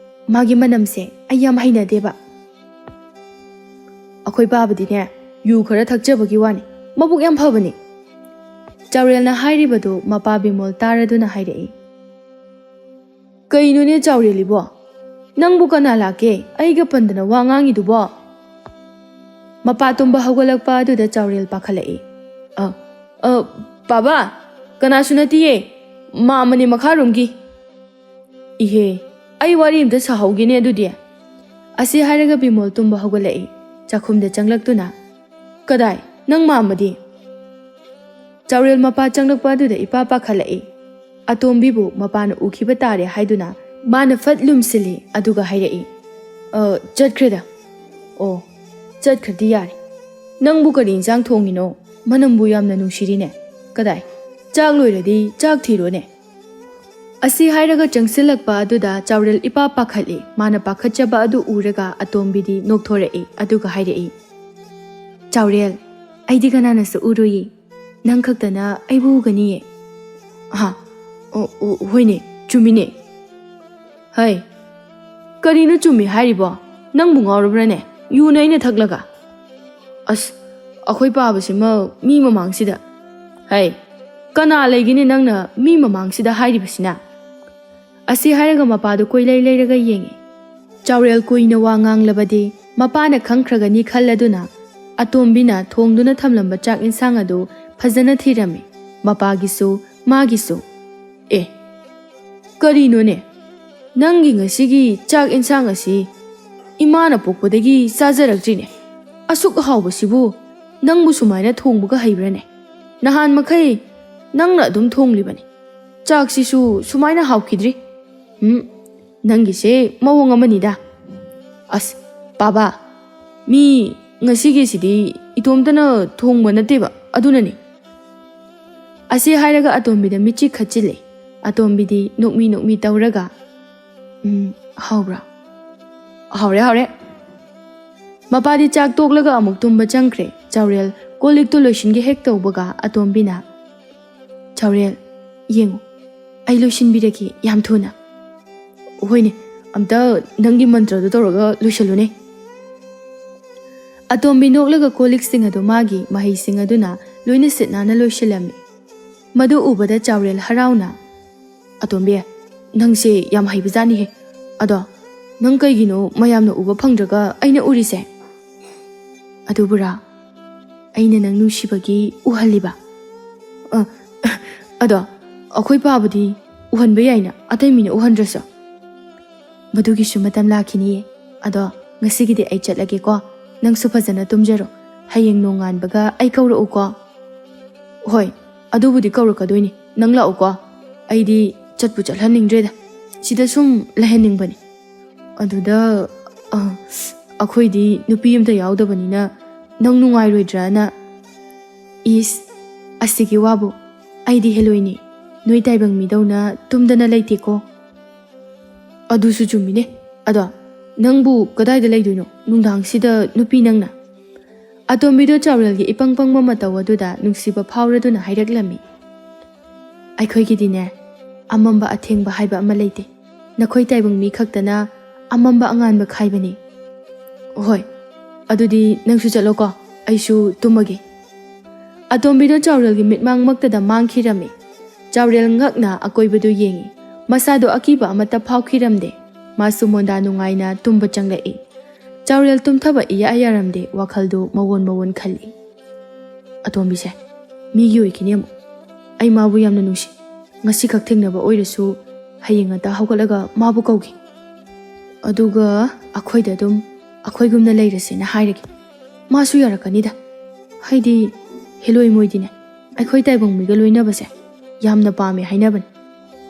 ꯃꯥꯒꯤ ꯃꯅꯝꯁꯦ ꯑꯩ ꯌꯥꯝ ꯍꯩꯅꯗꯦꯕ꯫" "ꯑꯩꯈꯣꯏ ꯄꯥꯕꯗꯤꯅꯦ, ꯌꯨ ꯈꯔ ꯊꯛꯆꯕꯒꯤ ꯋꯥꯅꯤ, ꯃꯕꯨꯛ ꯌꯥꯝ ꯐꯕꯅꯤ꯫" ꯆꯥꯎꯔꯦꯜꯅ ꯍꯥꯏꯔꯤꯕꯗꯨ ꯃꯄꯥ ꯕꯤꯃꯣꯜ ꯇꯥꯔꯗꯨꯅ ꯍꯥꯏꯔꯛꯏ꯫ "ꯀꯩꯅꯣꯅꯦ ꯆꯥꯎꯔꯦꯜꯂꯤꯕꯣ? ꯅꯪꯕꯨ ꯀꯅꯥ ꯂꯥꯛꯀꯦ? ꯑꯩꯒ ꯄꯟꯗꯅ ꯋꯥ ꯉꯥꯡꯉꯤꯗꯨꯕꯣ?" ꯃꯄꯥ ꯇꯨꯝꯕ ꯍꯧꯒꯠꯂꯛꯄ ꯑꯗꯨꯗ ꯆꯥꯎꯔꯦꯜ ꯄꯥꯈꯠꯂꯛꯏ꯫ "ꯑ, ꯑ, ꯄꯥꯕ, ꯀꯅꯥꯁꯨ ꯅꯠꯇꯤꯌꯦ, ꯃꯥꯝꯃꯅꯦ ꯃꯈꯥꯔꯣꯝꯒꯤ꯫" "ꯏꯍꯦ, ꯑꯩ ꯋꯥꯔꯤ ꯑꯝꯇ ꯁꯥꯍꯧꯒꯦꯅꯦ ꯑꯗꯨꯗꯤ꯫" ꯑꯁꯤ ꯍꯥꯏꯔꯒ ꯕꯤꯃꯣꯜ ꯇꯨꯝꯕ ꯍꯧꯒꯠꯂꯛꯏ, ꯆꯥꯛꯈꯨꯝꯗ ꯆꯪꯂꯛꯇꯨꯅ꯫ "ꯀꯗꯥꯏ, ꯅꯪ ꯃꯥꯝꯃꯗꯤ?" ꯆꯥꯎꯔꯦꯜ ꯃꯄꯥ ꯆꯪꯂꯛꯄ ꯑꯗꯨꯗ ꯏꯄꯥ ꯄꯥꯈꯠꯂꯛꯏ꯫ ꯑꯇꯣꯝꯕꯤꯕꯨ ꯃꯄꯥꯅ ꯎꯈꯤꯕ ꯇꯥꯔꯦ ꯍꯥꯏꯗꯨꯅ ꯃꯥꯅ ꯐꯠ ꯂꯨꯝꯁꯤꯜꯂꯤ, ꯑꯗꯨꯒ ꯍꯥꯏꯔꯛꯏ, "ꯑ, ꯆꯠꯈ꯭ꯔꯦꯗ꯫" "ꯑꯣ, ꯆꯠꯈ꯭ꯔꯗꯤ ꯌꯥꯔꯦ꯫ ꯅꯪꯕꯨ ꯀꯔꯤ ꯏꯟꯁꯥꯡ ꯊꯣꯡꯉꯤꯅꯣ? ꯃꯅꯝꯕꯨ ꯌꯥꯝꯅ ꯅꯨꯡꯁꯤꯔꯤꯅꯦ꯫ ꯀꯗꯥꯏ, ꯆꯥꯛ ꯂꯣꯏꯔꯗꯤ ꯆꯥꯛ ꯊꯤꯔꯣꯅꯦ꯫" ꯑꯁꯤ ꯍꯥꯏꯔꯒ ꯆꯪꯁꯤꯜꯂꯛꯄ ꯑꯗꯨꯗ ꯆꯥꯎꯔꯦꯜ ꯏꯄꯥ ꯄꯥꯈꯠꯂꯤ꯫ ꯃꯥꯅ ꯄꯥꯈꯠꯆꯕ ꯑꯗꯨ ꯎꯔꯒ ꯑꯇꯣꯝꯕꯤꯗꯤ ꯅꯣꯛꯊꯣꯔꯛꯏ, ꯑꯗꯨꯒ ꯍꯥꯏꯔꯛꯏ, "ꯆꯥꯎꯔꯦꯜ, ꯑꯩꯗꯤ ꯀꯅꯥꯅꯁꯨ ꯎꯔꯣꯏꯌꯦ꯫ ꯅꯪ ꯈꯛꯇꯅ ꯑꯩꯕꯨ ꯎꯒꯅꯤꯌꯦ꯫" "ꯍꯥ? ꯑꯣ, ꯑꯣ, ꯍꯣꯏꯅꯦ, ꯆꯨꯝꯃꯤꯅꯦ꯫" "ꯍꯩ, ꯀꯔꯤꯅꯣ ꯆꯨꯝꯃꯤ ꯍꯥꯏꯔꯤꯕꯣ? ꯅꯪꯕꯨ ꯉꯥꯎꯔꯕ꯭ꯔꯅꯦ? ꯌꯨꯅ ꯑꯩꯅ ꯊꯛꯂꯒ?" "ꯑꯁ, ꯑꯩꯈꯣꯏ ꯄꯥꯕꯁꯤꯃ ꯃꯤ ꯃꯃꯥꯡꯁꯤꯗ꯫" "ꯍꯩ, ꯀꯅꯥ ꯂꯩꯒꯦꯅꯦ ꯅꯪꯅ ꯃꯤ ꯃꯃꯥꯡꯁꯤꯗ ꯍꯥꯏꯔꯤꯕꯁꯤꯅ?" ꯑꯁꯤ ꯍꯥꯏꯔꯒ ꯃꯄꯥꯗꯨ ꯀꯣꯏꯂꯩ ꯂꯩꯔꯒ ꯌꯦꯡꯉꯤ꯫ ꯆꯥꯎꯔꯦꯜ ꯀꯨꯏꯅ ꯋꯥ ꯉꯥꯡꯂꯕꯗꯤ ꯃꯄꯥꯅ ꯈꯪꯈ꯭ꯔꯒꯅꯤ ꯈꯜꯂꯗꯨꯅ ꯑꯇꯣꯝꯕꯤꯅ ꯊꯣꯡꯗꯨꯅ ꯊꯝꯂꯝꯕ ꯆꯥꯛ ꯏꯟꯁꯥꯡ ꯑꯗꯨ ꯐꯖꯅ ꯊꯤꯔꯝꯃꯤ, ꯃꯄꯥꯒꯤꯁꯨ ꯃꯥꯒꯤꯁꯨ꯫ "ꯑꯦ, ꯀꯔꯤꯅꯣꯅꯦ? ꯅꯪꯒꯤ ꯉꯁꯤꯒꯤ ꯆꯥꯛ ꯏꯟꯁꯥꯡ ꯑꯁꯤ ꯏꯃꯥꯅ ꯄꯣꯛꯄꯗꯒꯤ ꯆꯥꯖꯔꯛꯇ꯭ꯔꯤꯅꯦ꯫ ꯑꯁꯨꯛ ꯍꯥꯎꯕꯁꯤꯕꯨ ꯅꯪꯕꯨ ꯁꯨꯃꯥꯏꯅ ꯊꯣꯡꯕꯒ ꯍꯩꯕ꯭ꯔꯥꯅꯦ? ꯅꯍꯥꯟ ꯃꯈꯩ ꯅꯪꯅ ꯑꯗꯨꯝ ꯊꯣꯡꯂꯤꯕꯅꯤ꯫ ꯆꯥꯛꯁꯤꯁꯨ ꯁꯨꯃꯥꯏꯅ ꯍꯥꯎꯈꯤꯗ꯭ꯔꯤ꯫ ꯎꯝ, ꯅꯪꯒꯤꯁꯦ ꯃꯑꯣꯡ ꯑꯃꯅꯤꯗ꯫ ꯑꯁ, ꯄꯥꯕ, ꯃꯤ ꯉꯁꯤꯒꯤꯁꯤꯗꯤ ꯏꯇꯣꯝꯇꯅ ꯊꯣꯡꯕ ꯅꯠꯇꯦꯕ, ꯑꯗꯨꯅꯅꯤ꯫ ꯑꯁꯤ ꯍꯥꯏꯔꯒ ꯑꯇꯣꯝꯕꯤꯗ ꯃꯤꯠꯆꯤ ꯈꯠꯆꯤꯜꯂꯦ꯫ ꯑꯇꯣꯝꯕꯤꯗꯤ ꯅꯣꯛꯃꯤ ꯅꯣꯛꯃꯤ ꯇꯧꯔꯒ, "ꯎꯝ, ꯍꯥꯎꯕ꯭ꯔꯥ? ꯍꯥꯎꯔꯦ, ꯍꯥꯎꯔꯦ꯫" ꯃꯄꯥꯗꯤ ꯆꯥꯛ ꯇꯣꯛꯂꯒ ꯑꯃꯨꯛ ꯇꯨꯝꯕ ꯆꯪꯈ꯭ꯔꯦ꯫ ꯆꯥꯎꯔꯦꯜ ꯀꯣꯜ ꯂꯤꯛꯇꯨ ꯂꯣꯏꯁꯤꯟꯒꯦ ꯍꯦꯛ ꯇꯧꯕꯒ ꯑꯇꯣꯝꯕꯤꯅ, "ꯆꯥꯎꯔꯦꯜ, ꯌꯦꯡꯉꯨ, ꯑꯩ ꯂꯣꯏꯁꯤꯟꯕꯤꯔꯒꯦ ꯌꯥꯝ ꯊꯨꯅ꯫" "ꯍꯣꯏꯅꯦ, ꯑꯝꯇ ꯅꯪꯒꯤ ꯃꯟꯇ꯭ꯔꯗꯨ ꯇꯧꯔꯒ ꯂꯣꯏꯁꯤꯜꯂꯨꯅꯦ꯫" ꯑꯇꯣꯝꯕꯤ ꯅꯣꯛꯂꯒ ꯀꯣꯜ ꯂꯤꯛꯁꯤꯡ ꯑꯗꯨ ꯃꯥꯒꯤ ꯃꯍꯩꯁꯤꯡ ꯑꯗꯨꯅ ꯂꯣꯏꯅ ꯁꯤꯠ ꯅꯥꯟꯅ ꯂꯣꯏꯁꯤꯜꯂꯝꯃꯤ꯫ ꯃꯗꯨ ꯎꯕꯗ ꯆꯥꯎꯔꯦꯜ ꯍꯔꯥꯎꯅ, "ꯑꯇꯣꯝꯕꯤ, ꯅꯪꯁꯦ ꯌꯥꯝ ꯍꯩꯕꯖꯥꯠꯅꯤꯍꯦ꯫ ꯑꯗꯣ ꯅꯪ ꯀꯩꯒꯤꯅꯣ ꯃꯌꯥꯝꯅ ꯎꯕ ꯐꯪꯗ꯭ꯔꯒ ꯑꯩꯅ ꯎꯔꯤꯁꯦ?" "ꯑꯗꯨꯕꯨꯔꯥ, ꯑꯩꯅ ꯅꯪ ꯅꯨꯡꯁꯤꯕꯒꯤ ꯎꯍꯜꯂꯤꯕ?" "ꯑ, ꯑꯗꯣ ꯑꯩꯈꯣꯏ ꯄꯥꯕꯗꯤ ꯎꯍꯟꯕ ꯌꯥꯏꯅ, ꯑꯇꯩ ꯃꯤꯅ ꯎꯍꯟꯗ꯭ꯔꯁꯨ?" "ꯃꯗꯨꯒꯤꯁꯨ ꯃꯇꯝ ꯂꯥꯛꯈꯤꯅꯤꯌꯦ꯫ ꯑꯗꯣ ꯉꯁꯤꯒꯤꯗꯤ ꯑꯩ ꯆꯠꯂꯒꯦꯀꯣ꯫ ꯅꯪꯁꯨ ꯐꯖꯅ ꯇꯨꯝꯖꯔꯣ꯫ ꯍꯌꯦꯡ ꯅꯣꯡꯉꯥꯟꯕꯒ ꯑꯩ ꯀꯧꯔꯛꯎꯀꯣ꯫" "ꯍꯣꯏ, ꯑꯗꯨꯕꯨꯗꯤ ꯀꯧꯔꯛꯀꯗꯣꯏꯅꯤ꯫ ꯅꯪ ꯂꯥꯛꯎꯀꯣ꯫ ꯑꯩꯗꯤ ꯆꯠꯄꯨ ꯆꯠꯍꯟꯅꯤꯡꯗ꯭ꯔꯦꯗ꯫ ꯁꯤꯗ ꯁꯨꯝ ꯂꯩꯍꯟꯅꯤꯡꯕꯅꯤ꯫" "ꯑꯗꯨꯗ, ꯑ, ꯑꯩꯈꯣꯏꯗꯤ ꯅꯨꯄꯤ ꯑꯝꯇ ꯌꯥꯎꯗꯕꯅꯤꯅ ꯅꯪ ꯅꯨꯡꯉꯥꯏꯔꯣꯏꯗ꯭ꯔꯥꯅ꯫" "ꯏꯁ, ꯑꯁꯤꯒꯤ ꯋꯥꯕꯨ꯫ ꯑꯩꯗꯤ ꯍꯦꯂꯣꯏꯅꯤ꯫ ꯅꯣꯏ ꯇꯥꯏꯕꯪ ꯃꯤꯗꯧꯅ ꯇꯨꯝꯗꯅ ꯂꯩꯇꯦꯀꯣ꯫" "ꯑꯗꯨꯁꯨ ꯆꯨꯝꯃꯤꯅꯦ꯫ ꯑꯗꯣ ꯅꯪꯕꯨ ꯀꯗꯥꯏꯗ ꯂꯩꯗꯣꯏꯅꯣ ꯅꯨꯡꯗꯥꯡꯁꯤꯗ ꯅꯨꯄꯤ ꯅꯪꯅ?" ꯑꯇꯣꯝꯕꯤꯗꯣ ꯆꯥꯎꯔꯦꯜꯒꯤ ꯏꯄꯪ ꯄꯪꯕ ꯃꯇꯧ ꯑꯗꯨꯗ ꯅꯨꯡꯁꯤꯕ ꯐꯥꯎꯔꯗꯨꯅ ꯍꯥꯏꯔꯛꯂꯝꯃꯤ꯫ "ꯑꯩꯈꯣꯏꯒꯤꯗꯤꯅꯦ, ꯑꯃꯝꯕ ꯑꯊꯦꯡꯕ ꯍꯥꯏꯕ ꯑꯃ ꯂꯩꯇꯦ꯫ ꯅꯈꯣꯏ ꯇꯥꯏꯕꯪ ꯃꯤ ꯈꯛꯇꯅ ꯑꯃꯝꯕ ꯑꯉꯥꯟꯕ ꯈꯥꯏꯕꯅꯤ꯫" "ꯍꯣꯏ, ꯑꯗꯨꯗꯤ ꯅꯪꯁꯨ ꯆꯠꯂꯣꯀꯣ, ꯑꯩꯁꯨ ꯇꯨꯝꯃꯒꯦ꯫" ꯑꯇꯣꯝꯕꯤꯗꯣ ꯆꯥꯎꯔꯦꯜꯒꯤ ꯃꯤꯠꯃꯥꯡꯃꯛꯇꯗ ꯃꯥꯡꯈꯤꯔꯝꯃꯤ꯫ ꯆꯥꯎꯔꯦꯜ ꯉꯛꯅ ꯑꯀꯣꯏꯕꯗꯨ ꯌꯦꯡꯉꯤ꯫ ꯃꯁꯥꯗꯣ ꯑꯀꯤꯕ ꯑꯃꯠꯇ ꯐꯥꯎꯈꯤꯔꯝꯗꯦ꯫ ꯃꯥꯁꯨ ꯃꯣꯟꯗꯥ ꯅꯨꯡꯉꯥꯏꯅ ꯇꯨꯝꯕ ꯆꯪꯂꯛꯏ꯫ ꯆꯥꯎꯔꯦꯜ ꯇꯨꯝꯊꯕ ꯏꯌꯥ ꯌꯥꯔꯝꯗꯦ, ꯋꯥꯈꯜꯗꯨ ꯃꯑꯣꯟ ꯃꯑꯣꯟ ꯈꯜꯂꯤ꯫ "ꯑꯇꯣꯝꯕꯤꯁꯦ ꯃꯤꯒꯤ ꯑꯣꯏꯈꯤꯅꯤ ꯑꯃꯨꯛ꯫ ꯑꯩ ꯃꯥꯕꯨ ꯌꯥꯝꯅ ꯅꯨꯡꯁꯤ꯫ ꯉꯁꯤꯈꯛ ꯊꯦꯡꯅꯕ ꯑꯣꯏꯔꯁꯨ ꯍꯌꯦꯡ ꯉꯟꯇꯥ ꯍꯧꯒꯠꯂꯒ ꯃꯥꯕꯨ ꯀꯧꯒꯦ꯫" ꯑꯗꯨꯒ ꯑꯩꯈꯣꯏꯗ ꯑꯗꯨꯝ ꯑꯩꯈꯣꯏꯒꯨꯝꯅ ꯂꯩꯔꯁꯦꯅ ꯍꯥꯏꯔꯒꯦ꯫ ꯃꯥꯁꯨ ꯌꯥꯔꯛꯀꯅꯤꯗ꯫ ꯍꯥꯏꯗꯤ ꯍꯦꯂꯣꯏ ꯃꯣꯏꯗꯤꯅꯦ, ꯑꯩꯈꯣꯏ ꯇꯥꯏꯕꯪ ꯃꯤꯒ ꯂꯣꯏꯅꯕꯁꯦ ꯌꯥꯝꯅ ꯄꯥꯝꯃꯦ ꯍꯥꯏꯅꯕꯅꯤ꯫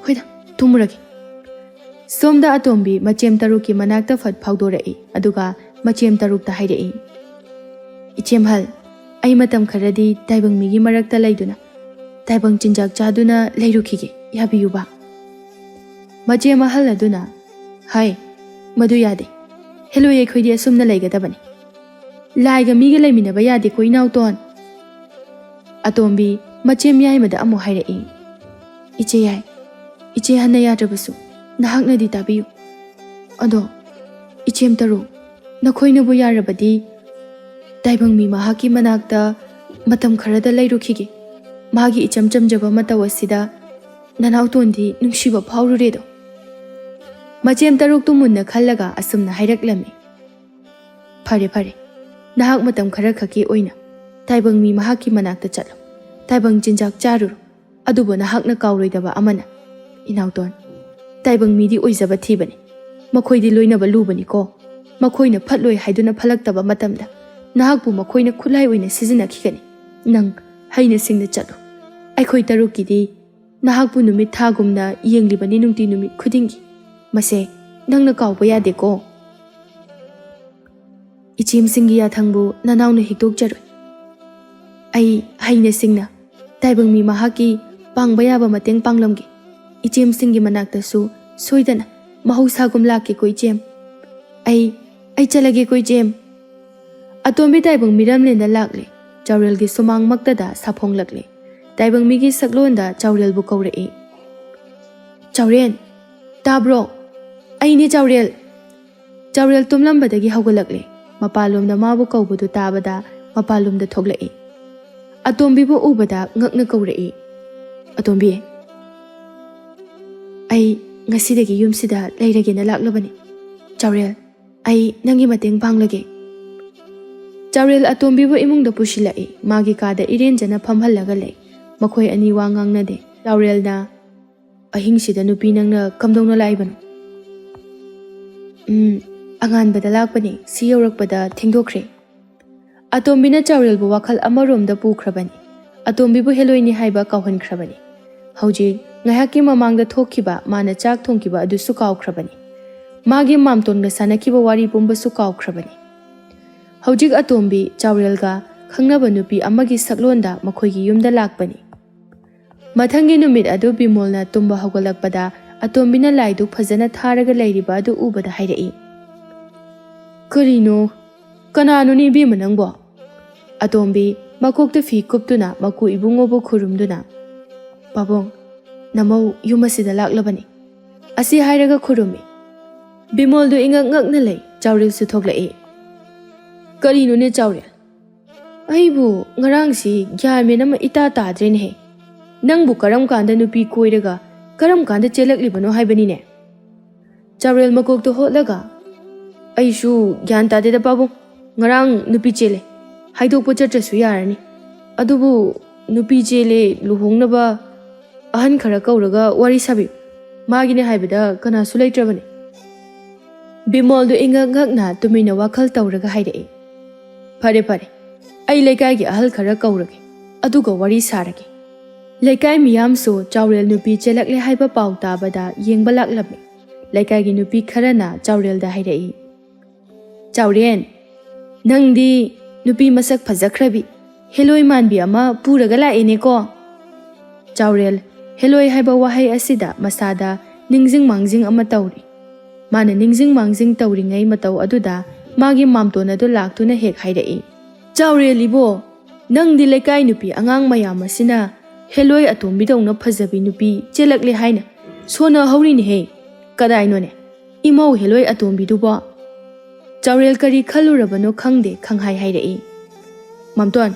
ꯍꯣꯏꯗ, ꯇꯨꯝꯃꯨꯔꯒꯦ꯫ ꯁꯣꯝꯗ ꯑꯇꯣꯝꯕꯤ ꯃꯆꯦꯝ ꯇꯔꯨꯛꯀꯤ ꯃꯅꯥꯛꯇ ꯐꯠ ꯐꯥꯎꯗꯣꯔꯛꯏ, ꯑꯗꯨꯒ ꯃꯆꯦꯝ ꯇꯔꯨꯛꯇ ꯍꯥꯏꯔꯛꯏ, "ꯏꯆꯦꯝꯍꯜ, ꯑꯩ ꯃꯇꯝ ꯈꯔꯗꯤ ꯇꯥꯏꯕꯪ ꯃꯤꯒꯤ ꯃꯔꯛꯇ ꯂꯩꯗꯨꯅ ꯇꯥꯏꯕꯪ ꯆꯤꯟꯖꯥꯛ ꯆꯥꯗꯨꯅ ꯂꯩꯔꯨꯈꯤꯒꯦ, ꯌꯥꯕꯤꯌꯨꯕ?" ꯃꯆꯦꯝ ꯑꯍꯜ ꯑꯗꯨꯅ, "ꯍꯥꯏ, ꯃꯗꯨ ꯌꯥꯗꯦ꯫ ꯍꯦꯂꯣꯏ ꯑꯩꯈꯣꯏꯗꯤ ꯑꯁꯨꯝꯅ ꯂꯩꯒꯗꯕꯅꯤ꯫ ꯂꯥꯏꯒ ꯃꯤꯒ ꯂꯩꯃꯤꯟꯅꯕ ꯌꯥꯗꯦꯀꯣ, ꯏꯅꯥꯎꯇꯣꯟ꯫" ꯑꯇꯣꯝꯕꯤ ꯃꯆꯦꯝ ꯌꯥꯏꯃꯗ ꯑꯃꯨꯛ ꯍꯥꯏꯔꯛꯏ, "ꯏꯆꯦ ꯌꯥꯏ, ꯏꯆꯦ ꯍꯟꯅ ꯌꯥꯗ꯭ꯔꯕꯁꯨ ꯅꯍꯥꯛꯅꯗꯤ ꯇꯥꯕꯤꯌꯨ꯫ ꯑꯗꯣ ꯏꯆꯦꯝ ꯇꯔꯨꯛ, ꯅꯈꯣꯏꯅꯕꯨ ꯌꯥꯔꯕꯗꯤ ꯇꯥꯏꯕꯪ ꯃꯤ ꯃꯍꯥꯛꯀꯤ ꯃꯅꯥꯛꯇ ꯃꯇꯝ ꯈꯔꯗ ꯂꯩꯔꯨꯈꯤꯒꯦ꯫ ꯃꯥꯒꯤ ꯏꯆꯝ ꯆꯝꯖꯕ ꯃꯇꯧ ꯑꯁꯤꯗ ꯅꯅꯥꯎꯇꯣꯟꯗꯤ ꯅꯨꯡꯁꯤꯕ ꯐꯥꯎꯔꯨꯔꯦꯗꯣ꯫" ꯃꯆꯦꯝ ꯇꯔꯨꯛꯇꯨ ꯃꯨꯟꯅ ꯈꯜꯂꯒ ꯑꯁꯨꯝꯅ ꯍꯥꯏꯔꯛꯂꯝꯃꯤ, "ꯐꯔꯦ, ꯐꯔꯦ, ꯅꯍꯥꯛ ꯃꯇꯝ ꯈꯔ ꯈꯛꯀꯤ ꯑꯣꯏꯅ ꯇꯥꯏꯕꯪ ꯃꯤ ꯃꯍꯥꯛꯀꯤ ꯃꯅꯥꯛꯇ ꯆꯠꯂꯣ, ꯇꯥꯏꯕꯪ ꯆꯤꯟꯖꯥꯛ ꯆꯥꯔꯨꯔꯣ꯫ ꯑꯗꯨꯕꯨ ꯅꯍꯥꯛꯅ ꯀꯥꯎꯔꯣꯏꯗꯕ ꯑꯃꯅ, ꯏꯅꯥꯎꯇꯣꯟ, ꯇꯥꯏꯕꯪ ꯃꯤꯗꯤ ꯑꯣꯏꯖꯕ ꯊꯤꯕꯅꯤ꯫ ꯃꯈꯣꯏꯗꯤ ꯂꯣꯏꯅꯕ ꯂꯨꯕꯅꯤꯀꯣ꯫ ꯃꯈꯣꯏꯅ ꯐꯠꯂꯣꯏ ꯍꯥꯏꯗꯨꯅ ꯐꯠꯂꯛꯇꯕ ꯃꯇꯝꯗ ꯅꯍꯥꯛꯄꯨ ꯃꯈꯣꯏꯅ ꯈꯨꯠꯂꯥꯏ ꯑꯣꯏꯅ ꯁꯤꯖꯤꯟꯅꯈꯤꯒꯅꯤ꯫ ꯅꯪ ꯍꯩꯅ ꯁꯤꯡꯅ ꯆꯠꯂꯨ꯫ ꯑꯩꯈꯣꯏ ꯇꯔꯨꯛꯀꯤꯗꯤ ꯅꯍꯥꯛꯄꯨ ꯅꯨꯃꯤꯠ ꯊꯥꯒꯨꯝꯅ ꯌꯦꯡꯂꯤꯕꯅꯤ ꯅꯨꯡꯇꯤ ꯅꯨꯃꯤꯠ ꯈꯨꯗꯤꯡꯒꯤ꯫ ꯃꯁꯦ ꯅꯪꯅ ꯀꯥꯎꯕ ꯌꯥꯗꯦꯀꯣ꯫" "ꯏꯆꯦꯝꯁꯤꯡꯒꯤ ꯌꯥꯊꯪꯕꯨ ꯅꯅꯥꯎꯅ ꯍꯤꯛꯇꯣꯛꯆꯔꯣꯏ꯫ ꯑꯩ ꯍꯩꯅ ꯁꯤꯡꯅ ꯇꯥꯏꯕꯪ ꯃꯤ ꯃꯍꯥꯛꯀꯤ ꯄꯥꯡꯕ ꯌꯥꯕ ꯃꯇꯦꯡ ꯄꯥꯡꯂꯝꯒꯦ꯫ ꯏꯆꯦꯝꯁꯤꯡꯒꯤ ꯃꯅꯥꯛꯇꯁꯨ ꯁꯣꯏꯗꯅ ꯃꯍꯧꯁꯥꯒꯨꯝ ꯂꯥꯛꯀꯦꯀꯣ, ꯏꯆꯦꯝ꯫ ꯑꯩ, ꯑꯩ ꯆꯠꯂꯒꯦꯀꯣ, ꯏꯆꯦꯝ꯫" ꯑꯇꯣꯝꯕꯤ ꯇꯥꯏꯕꯪ ꯃꯤꯔꯝꯂꯦꯟꯗ ꯂꯥꯛꯂꯦ꯫ ꯆꯥꯎꯔꯦꯜꯒꯤ ꯁꯨꯃꯥꯡꯃꯛꯇꯗ ꯁꯥꯐꯣꯡꯂꯛꯂꯦ꯫ ꯇꯥꯏꯕꯪ ꯃꯤꯒꯤ ꯁꯛꯂꯣꯟꯗ ꯆꯥꯎꯔꯦꯜꯕꯨ ꯀꯧꯔꯛꯏ꯫ "ꯆꯥꯎꯔꯦꯟ, ꯇꯥꯕ꯭ꯔꯣ? ꯑꯩꯅꯦ ꯆꯥꯎꯔꯦꯜ꯫" ꯆꯥꯎꯔꯦꯜ ꯇꯨꯝꯂꯝꯕꯗꯒꯤ ꯍꯧꯒꯠꯂꯛꯂꯦ꯫ ꯃꯄꯥꯟꯂꯣꯝꯗ ꯃꯥꯕꯨ ꯀꯧꯕꯗꯨ ꯇꯥꯕꯗ ꯃꯄꯥꯟꯂꯣꯝꯗ ꯊꯣꯛꯂꯛꯏ꯫ ꯑꯇꯣꯝꯕꯤꯕꯨ ꯎꯕꯗ ꯉꯛꯅ ꯀꯧꯔꯛꯏ, "ꯑꯇꯣꯝꯕꯤ, ꯑꯩ ꯉꯁꯤꯗꯒꯤ ꯌꯨꯝꯁꯤꯗ ꯂꯩꯔꯒꯦꯅ ꯂꯥꯛꯂꯕꯅꯤ꯫ ꯆꯥꯎꯔꯦꯜ, ꯑꯩ ꯅꯪꯒꯤ ꯃꯇꯦꯡ ꯄꯥꯡꯂꯒꯦ꯫" ꯆꯥꯎꯔꯦꯜ ꯑꯇꯣꯝꯕꯤꯕꯨ ꯏꯃꯨꯡꯗ ꯄꯨꯁꯤꯜꯂꯛꯏ꯫ ꯃꯥꯒꯤ ꯀꯥꯗ ꯏꯔꯦꯟꯖꯅ ꯐꯝꯍꯜꯂꯒ ꯂꯩ꯫ ꯃꯈꯣꯏ ꯑꯅꯤ ꯋꯥ ꯉꯥꯡꯅꯗꯦ꯫ ꯆꯥꯎꯔꯦꯜꯅ, "ꯑꯍꯤꯡꯁꯤꯗ ꯅꯨꯄꯤ ꯅꯪꯅ ꯀꯝꯗꯧꯅ ꯂꯥꯛꯏꯕꯅꯣ?" "ꯎꯝ, ꯑꯉꯥꯟꯕꯗ ꯂꯥꯛꯄꯅꯤ, ꯁꯤ ꯌꯧꯔꯛꯄꯗ ꯊꯦꯡꯗꯣꯛꯈ꯭ꯔꯦ꯫" ꯑꯇꯣꯝꯕꯤꯅ ꯆꯥꯎꯔꯦꯜꯕꯨ ꯋꯥꯈꯜ ꯑꯃꯔꯣꯝꯗ ꯄꯨꯈ꯭ꯔꯕꯅꯤ꯫ ꯑꯇꯣꯝꯕꯤꯕꯨ ꯍꯦꯂꯣꯏꯅꯤ ꯍꯥꯏꯕ ꯀꯥꯎꯍꯟꯈ꯭ꯔꯕꯅꯤ꯫ ꯍꯧꯖꯤꯛ ꯉꯥꯏꯍꯥꯛꯀꯤ ꯃꯃꯥꯡꯗ ꯊꯣꯛꯈꯤꯕ ꯃꯥꯅ ꯆꯥꯛ ꯊꯣꯡꯈꯤꯕ ꯑꯗꯨꯁꯨ ꯀꯥꯎꯈ꯭ꯔꯕꯅꯤ꯫ ꯃꯥꯒꯤ ꯃꯥꯝꯇꯣꯟꯒ ꯁꯥꯟꯅꯈꯤꯕ ꯋꯥꯔꯤ ꯄꯨꯝꯕꯁꯨ ꯀꯥꯎꯈ꯭ꯔꯕꯅꯤ꯫ ꯍꯧꯖꯤꯛ ꯑꯇꯣꯝꯕꯤ ꯆꯥꯎꯔꯦꯜꯒ ꯈꯪꯅꯕ ꯅꯨꯄꯤ ꯑꯃꯒꯤ ꯁꯛꯂꯣꯟꯗ ꯃꯈꯣꯏꯒꯤ ꯌꯨꯝꯗ ꯂꯥꯛꯄꯅꯤ꯫ ꯃꯊꯪꯒꯤ ꯅꯨꯃꯤꯠ ꯑꯗꯨ ꯕꯤꯃꯣꯜꯅ ꯇꯨꯝꯕ ꯍꯧꯒꯠꯂꯛꯄꯗ ꯑꯇꯣꯝꯕꯤꯅ ꯂꯥꯏꯗꯨꯛ ꯐꯖꯅ ꯊꯥꯔꯒ ꯂꯩꯔꯤꯕ ꯑꯗꯨ ꯎꯕꯗ ꯍꯥꯏꯔꯛꯏ, "ꯀꯔꯤꯅꯣ? ꯀꯅꯥꯅꯣꯅꯦ ꯏꯕꯦꯝꯃ ꯅꯪꯕꯣ?" ꯑꯇꯣꯝꯕꯤ ꯃꯀꯣꯛꯇ ꯐꯤ ꯀꯨꯞꯇꯨꯅ ꯃꯀꯨ ꯏꯕꯨꯡꯉꯣꯕꯨ ꯈꯨꯔꯨꯝꯗꯨꯅ, "ꯄꯥꯕꯨꯡ, ꯅꯃꯧ ꯌꯨꯝ ꯑꯁꯤꯗ ꯂꯥꯛꯂꯕꯅꯤ꯫" ꯑꯁꯤ ꯍꯥꯏꯔꯒ ꯈꯨꯔꯨꯝꯃꯤ꯫ ꯕꯤꯃꯣꯜꯗꯨ ꯏꯉꯛ ꯉꯛꯅ ꯂꯩ꯫ ꯆꯥꯎꯔꯦꯜꯁꯨ ꯊꯣꯛꯂꯛꯏ꯫ "ꯀꯔꯤꯅꯣꯅꯦ ꯆꯥꯎꯔꯦꯜ? ꯑꯩꯕꯨ ꯉꯔꯥꯡꯁꯤ ꯒ꯭ꯌꯥꯟ ꯃꯦꯟ ꯑꯃ ꯏꯇꯥ ꯇꯥꯗ꯭ꯔꯦꯅꯦꯍꯦ꯫ ꯅꯪꯕꯨ ꯀꯔꯝ ꯀꯥꯟꯗ ꯅꯨꯄꯤ ꯀꯣꯏꯔꯒ ꯀꯔꯝ ꯀꯥꯟꯗ ꯆꯦꯜꯂꯛꯂꯤꯕꯅꯣ ꯍꯥꯏꯕꯅꯤꯅꯦ?" ꯆꯥꯎꯔꯦꯜ ꯃꯀꯣꯛꯇꯨ ꯍꯣꯠꯂꯒ, "ꯑꯩꯁꯨ ꯒ꯭ꯌꯥꯟ ꯇꯥꯗꯦꯗ ꯄꯥꯕꯨꯡ꯫ ꯉꯔꯥꯡ ꯅꯨꯄꯤ ꯆꯦꯜꯂꯦ꯫ ꯍꯥꯏꯗꯣꯛꯄ ꯆꯠꯇ꯭ꯔꯁꯨ ꯌꯥꯔꯅꯤ꯫ ꯑꯗꯨꯕꯨ ꯅꯨꯄꯤ ꯆꯦꯜꯂꯦ, ꯂꯨꯍꯣꯡꯅꯕ ꯑꯍꯟ ꯈꯔ ꯀꯧꯔꯒ ꯋꯥꯔꯤ ꯁꯥꯕꯤꯌꯨ꯫ ꯃꯥꯒꯤꯅꯦ ꯍꯥꯏꯕꯗ ꯀꯅꯥꯁꯨ ꯂꯩꯇ꯭ꯔꯕꯅꯤ꯫" ꯕꯤꯃꯣꯜꯗꯨ ꯏꯉꯛ ꯉꯛꯅ ꯇꯨꯃꯤꯟꯅ ꯋꯥꯈꯜ ꯇꯧꯔꯒ ꯍꯥꯏꯔꯛꯏ, "ꯐꯔꯦ, ꯐꯔꯦ꯫ ꯑꯩ ꯂꯩꯀꯥꯏꯒꯤ ꯑꯍꯜ ꯈꯔ ꯀꯧꯔꯒꯦ꯫ ꯑꯗꯨꯒ ꯋꯥꯔꯤ ꯁꯥꯔꯒꯦ꯫" ꯂꯩꯀꯥꯏ ꯃꯤꯌꯥꯝꯁꯨ ꯆꯥꯎꯔꯦꯜ ꯅꯨꯄꯤ ꯆꯦꯜꯂꯛꯂꯦ ꯍꯥꯏꯕ ꯄꯥꯎ ꯇꯥꯕꯗ ꯌꯦꯡꯕ ꯂꯥꯛꯂꯝꯃꯤ꯫ ꯂꯩꯀꯥꯏꯒꯤ ꯅꯨꯄꯤ ꯈꯔꯅ ꯆꯥꯎꯔꯦꯜꯗ ꯍꯥꯏꯔꯛꯏ, "ꯆꯥꯎꯔꯦꯟ, ꯅꯪꯗꯤ ꯅꯨꯄꯤ ꯃꯁꯛ ꯐꯖꯈ꯭ꯔꯕꯤ, ꯍꯦꯂꯣꯏ ꯃꯥꯟꯕꯤ ꯑꯃ ꯄꯨꯔꯒ ꯂꯥꯛꯑꯦꯅꯦꯀꯣ?" ꯆꯥꯎꯔꯦꯜ ꯍꯦꯂꯣꯏ ꯍꯥꯏꯕ ꯋꯥꯍꯩ ꯑꯁꯤꯗ ꯃꯁꯥꯗ ꯅꯤꯡꯖꯤꯡ ꯃꯥꯡꯖꯤꯡ ꯑꯃ ꯇꯧꯔꯤ꯫ ꯃꯥꯅ ꯅꯤꯡꯖꯤꯡ ꯃꯥꯡꯖꯤꯡ ꯇꯧꯔꯤꯉꯩ ꯃꯇꯧ ꯑꯗꯨꯗ ꯃꯥꯒꯤ ꯃꯥꯝꯇꯣꯟ ꯑꯗꯨ ꯂꯥꯛꯇꯨꯅ ꯍꯦꯛ ꯍꯥꯏꯔꯛꯏ, "ꯆꯥꯎꯔꯦꯜ ꯏꯕꯣ, ꯅꯪꯗꯤ ꯂꯩꯀꯥꯏ ꯅꯨꯄꯤ ꯑꯉꯥꯡ ꯃꯌꯥꯝ ꯑꯁꯤꯅ ꯍꯦꯂꯣꯏ ꯑꯇꯣꯝꯕꯤꯗꯧꯅ ꯐꯖꯕꯤ ꯅꯨꯄꯤ ꯆꯦꯜꯂꯛꯂꯦ ꯍꯥꯏꯅ ꯁꯣꯟꯅꯍꯧꯔꯤꯅꯦꯍꯦ꯫ ꯀꯗꯥꯏꯅꯣꯅꯦ? ꯏꯃꯧ ꯍꯦꯂꯣꯏ ꯑꯇꯣꯝꯕꯤꯗꯨꯕꯣ?" ꯆꯥꯎꯔꯦꯜ ꯀꯔꯤ ꯈꯜꯂꯨꯔꯕꯅꯣ ꯈꯪꯗꯦ, ꯈꯪꯍꯥꯏ ꯍꯥꯏꯔꯛꯏ, "ꯃꯥꯝꯇꯣꯟ,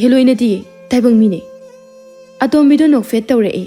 ꯍꯦꯂꯣꯏ ꯅꯠꯇꯤꯌꯦ, ꯇꯥꯏꯕꯪ ꯃꯤꯅꯦ꯫" ꯑꯇꯣꯝꯕꯤꯗꯨ ꯅꯣꯛꯐꯦꯠ ꯇꯧꯔꯛꯏ꯫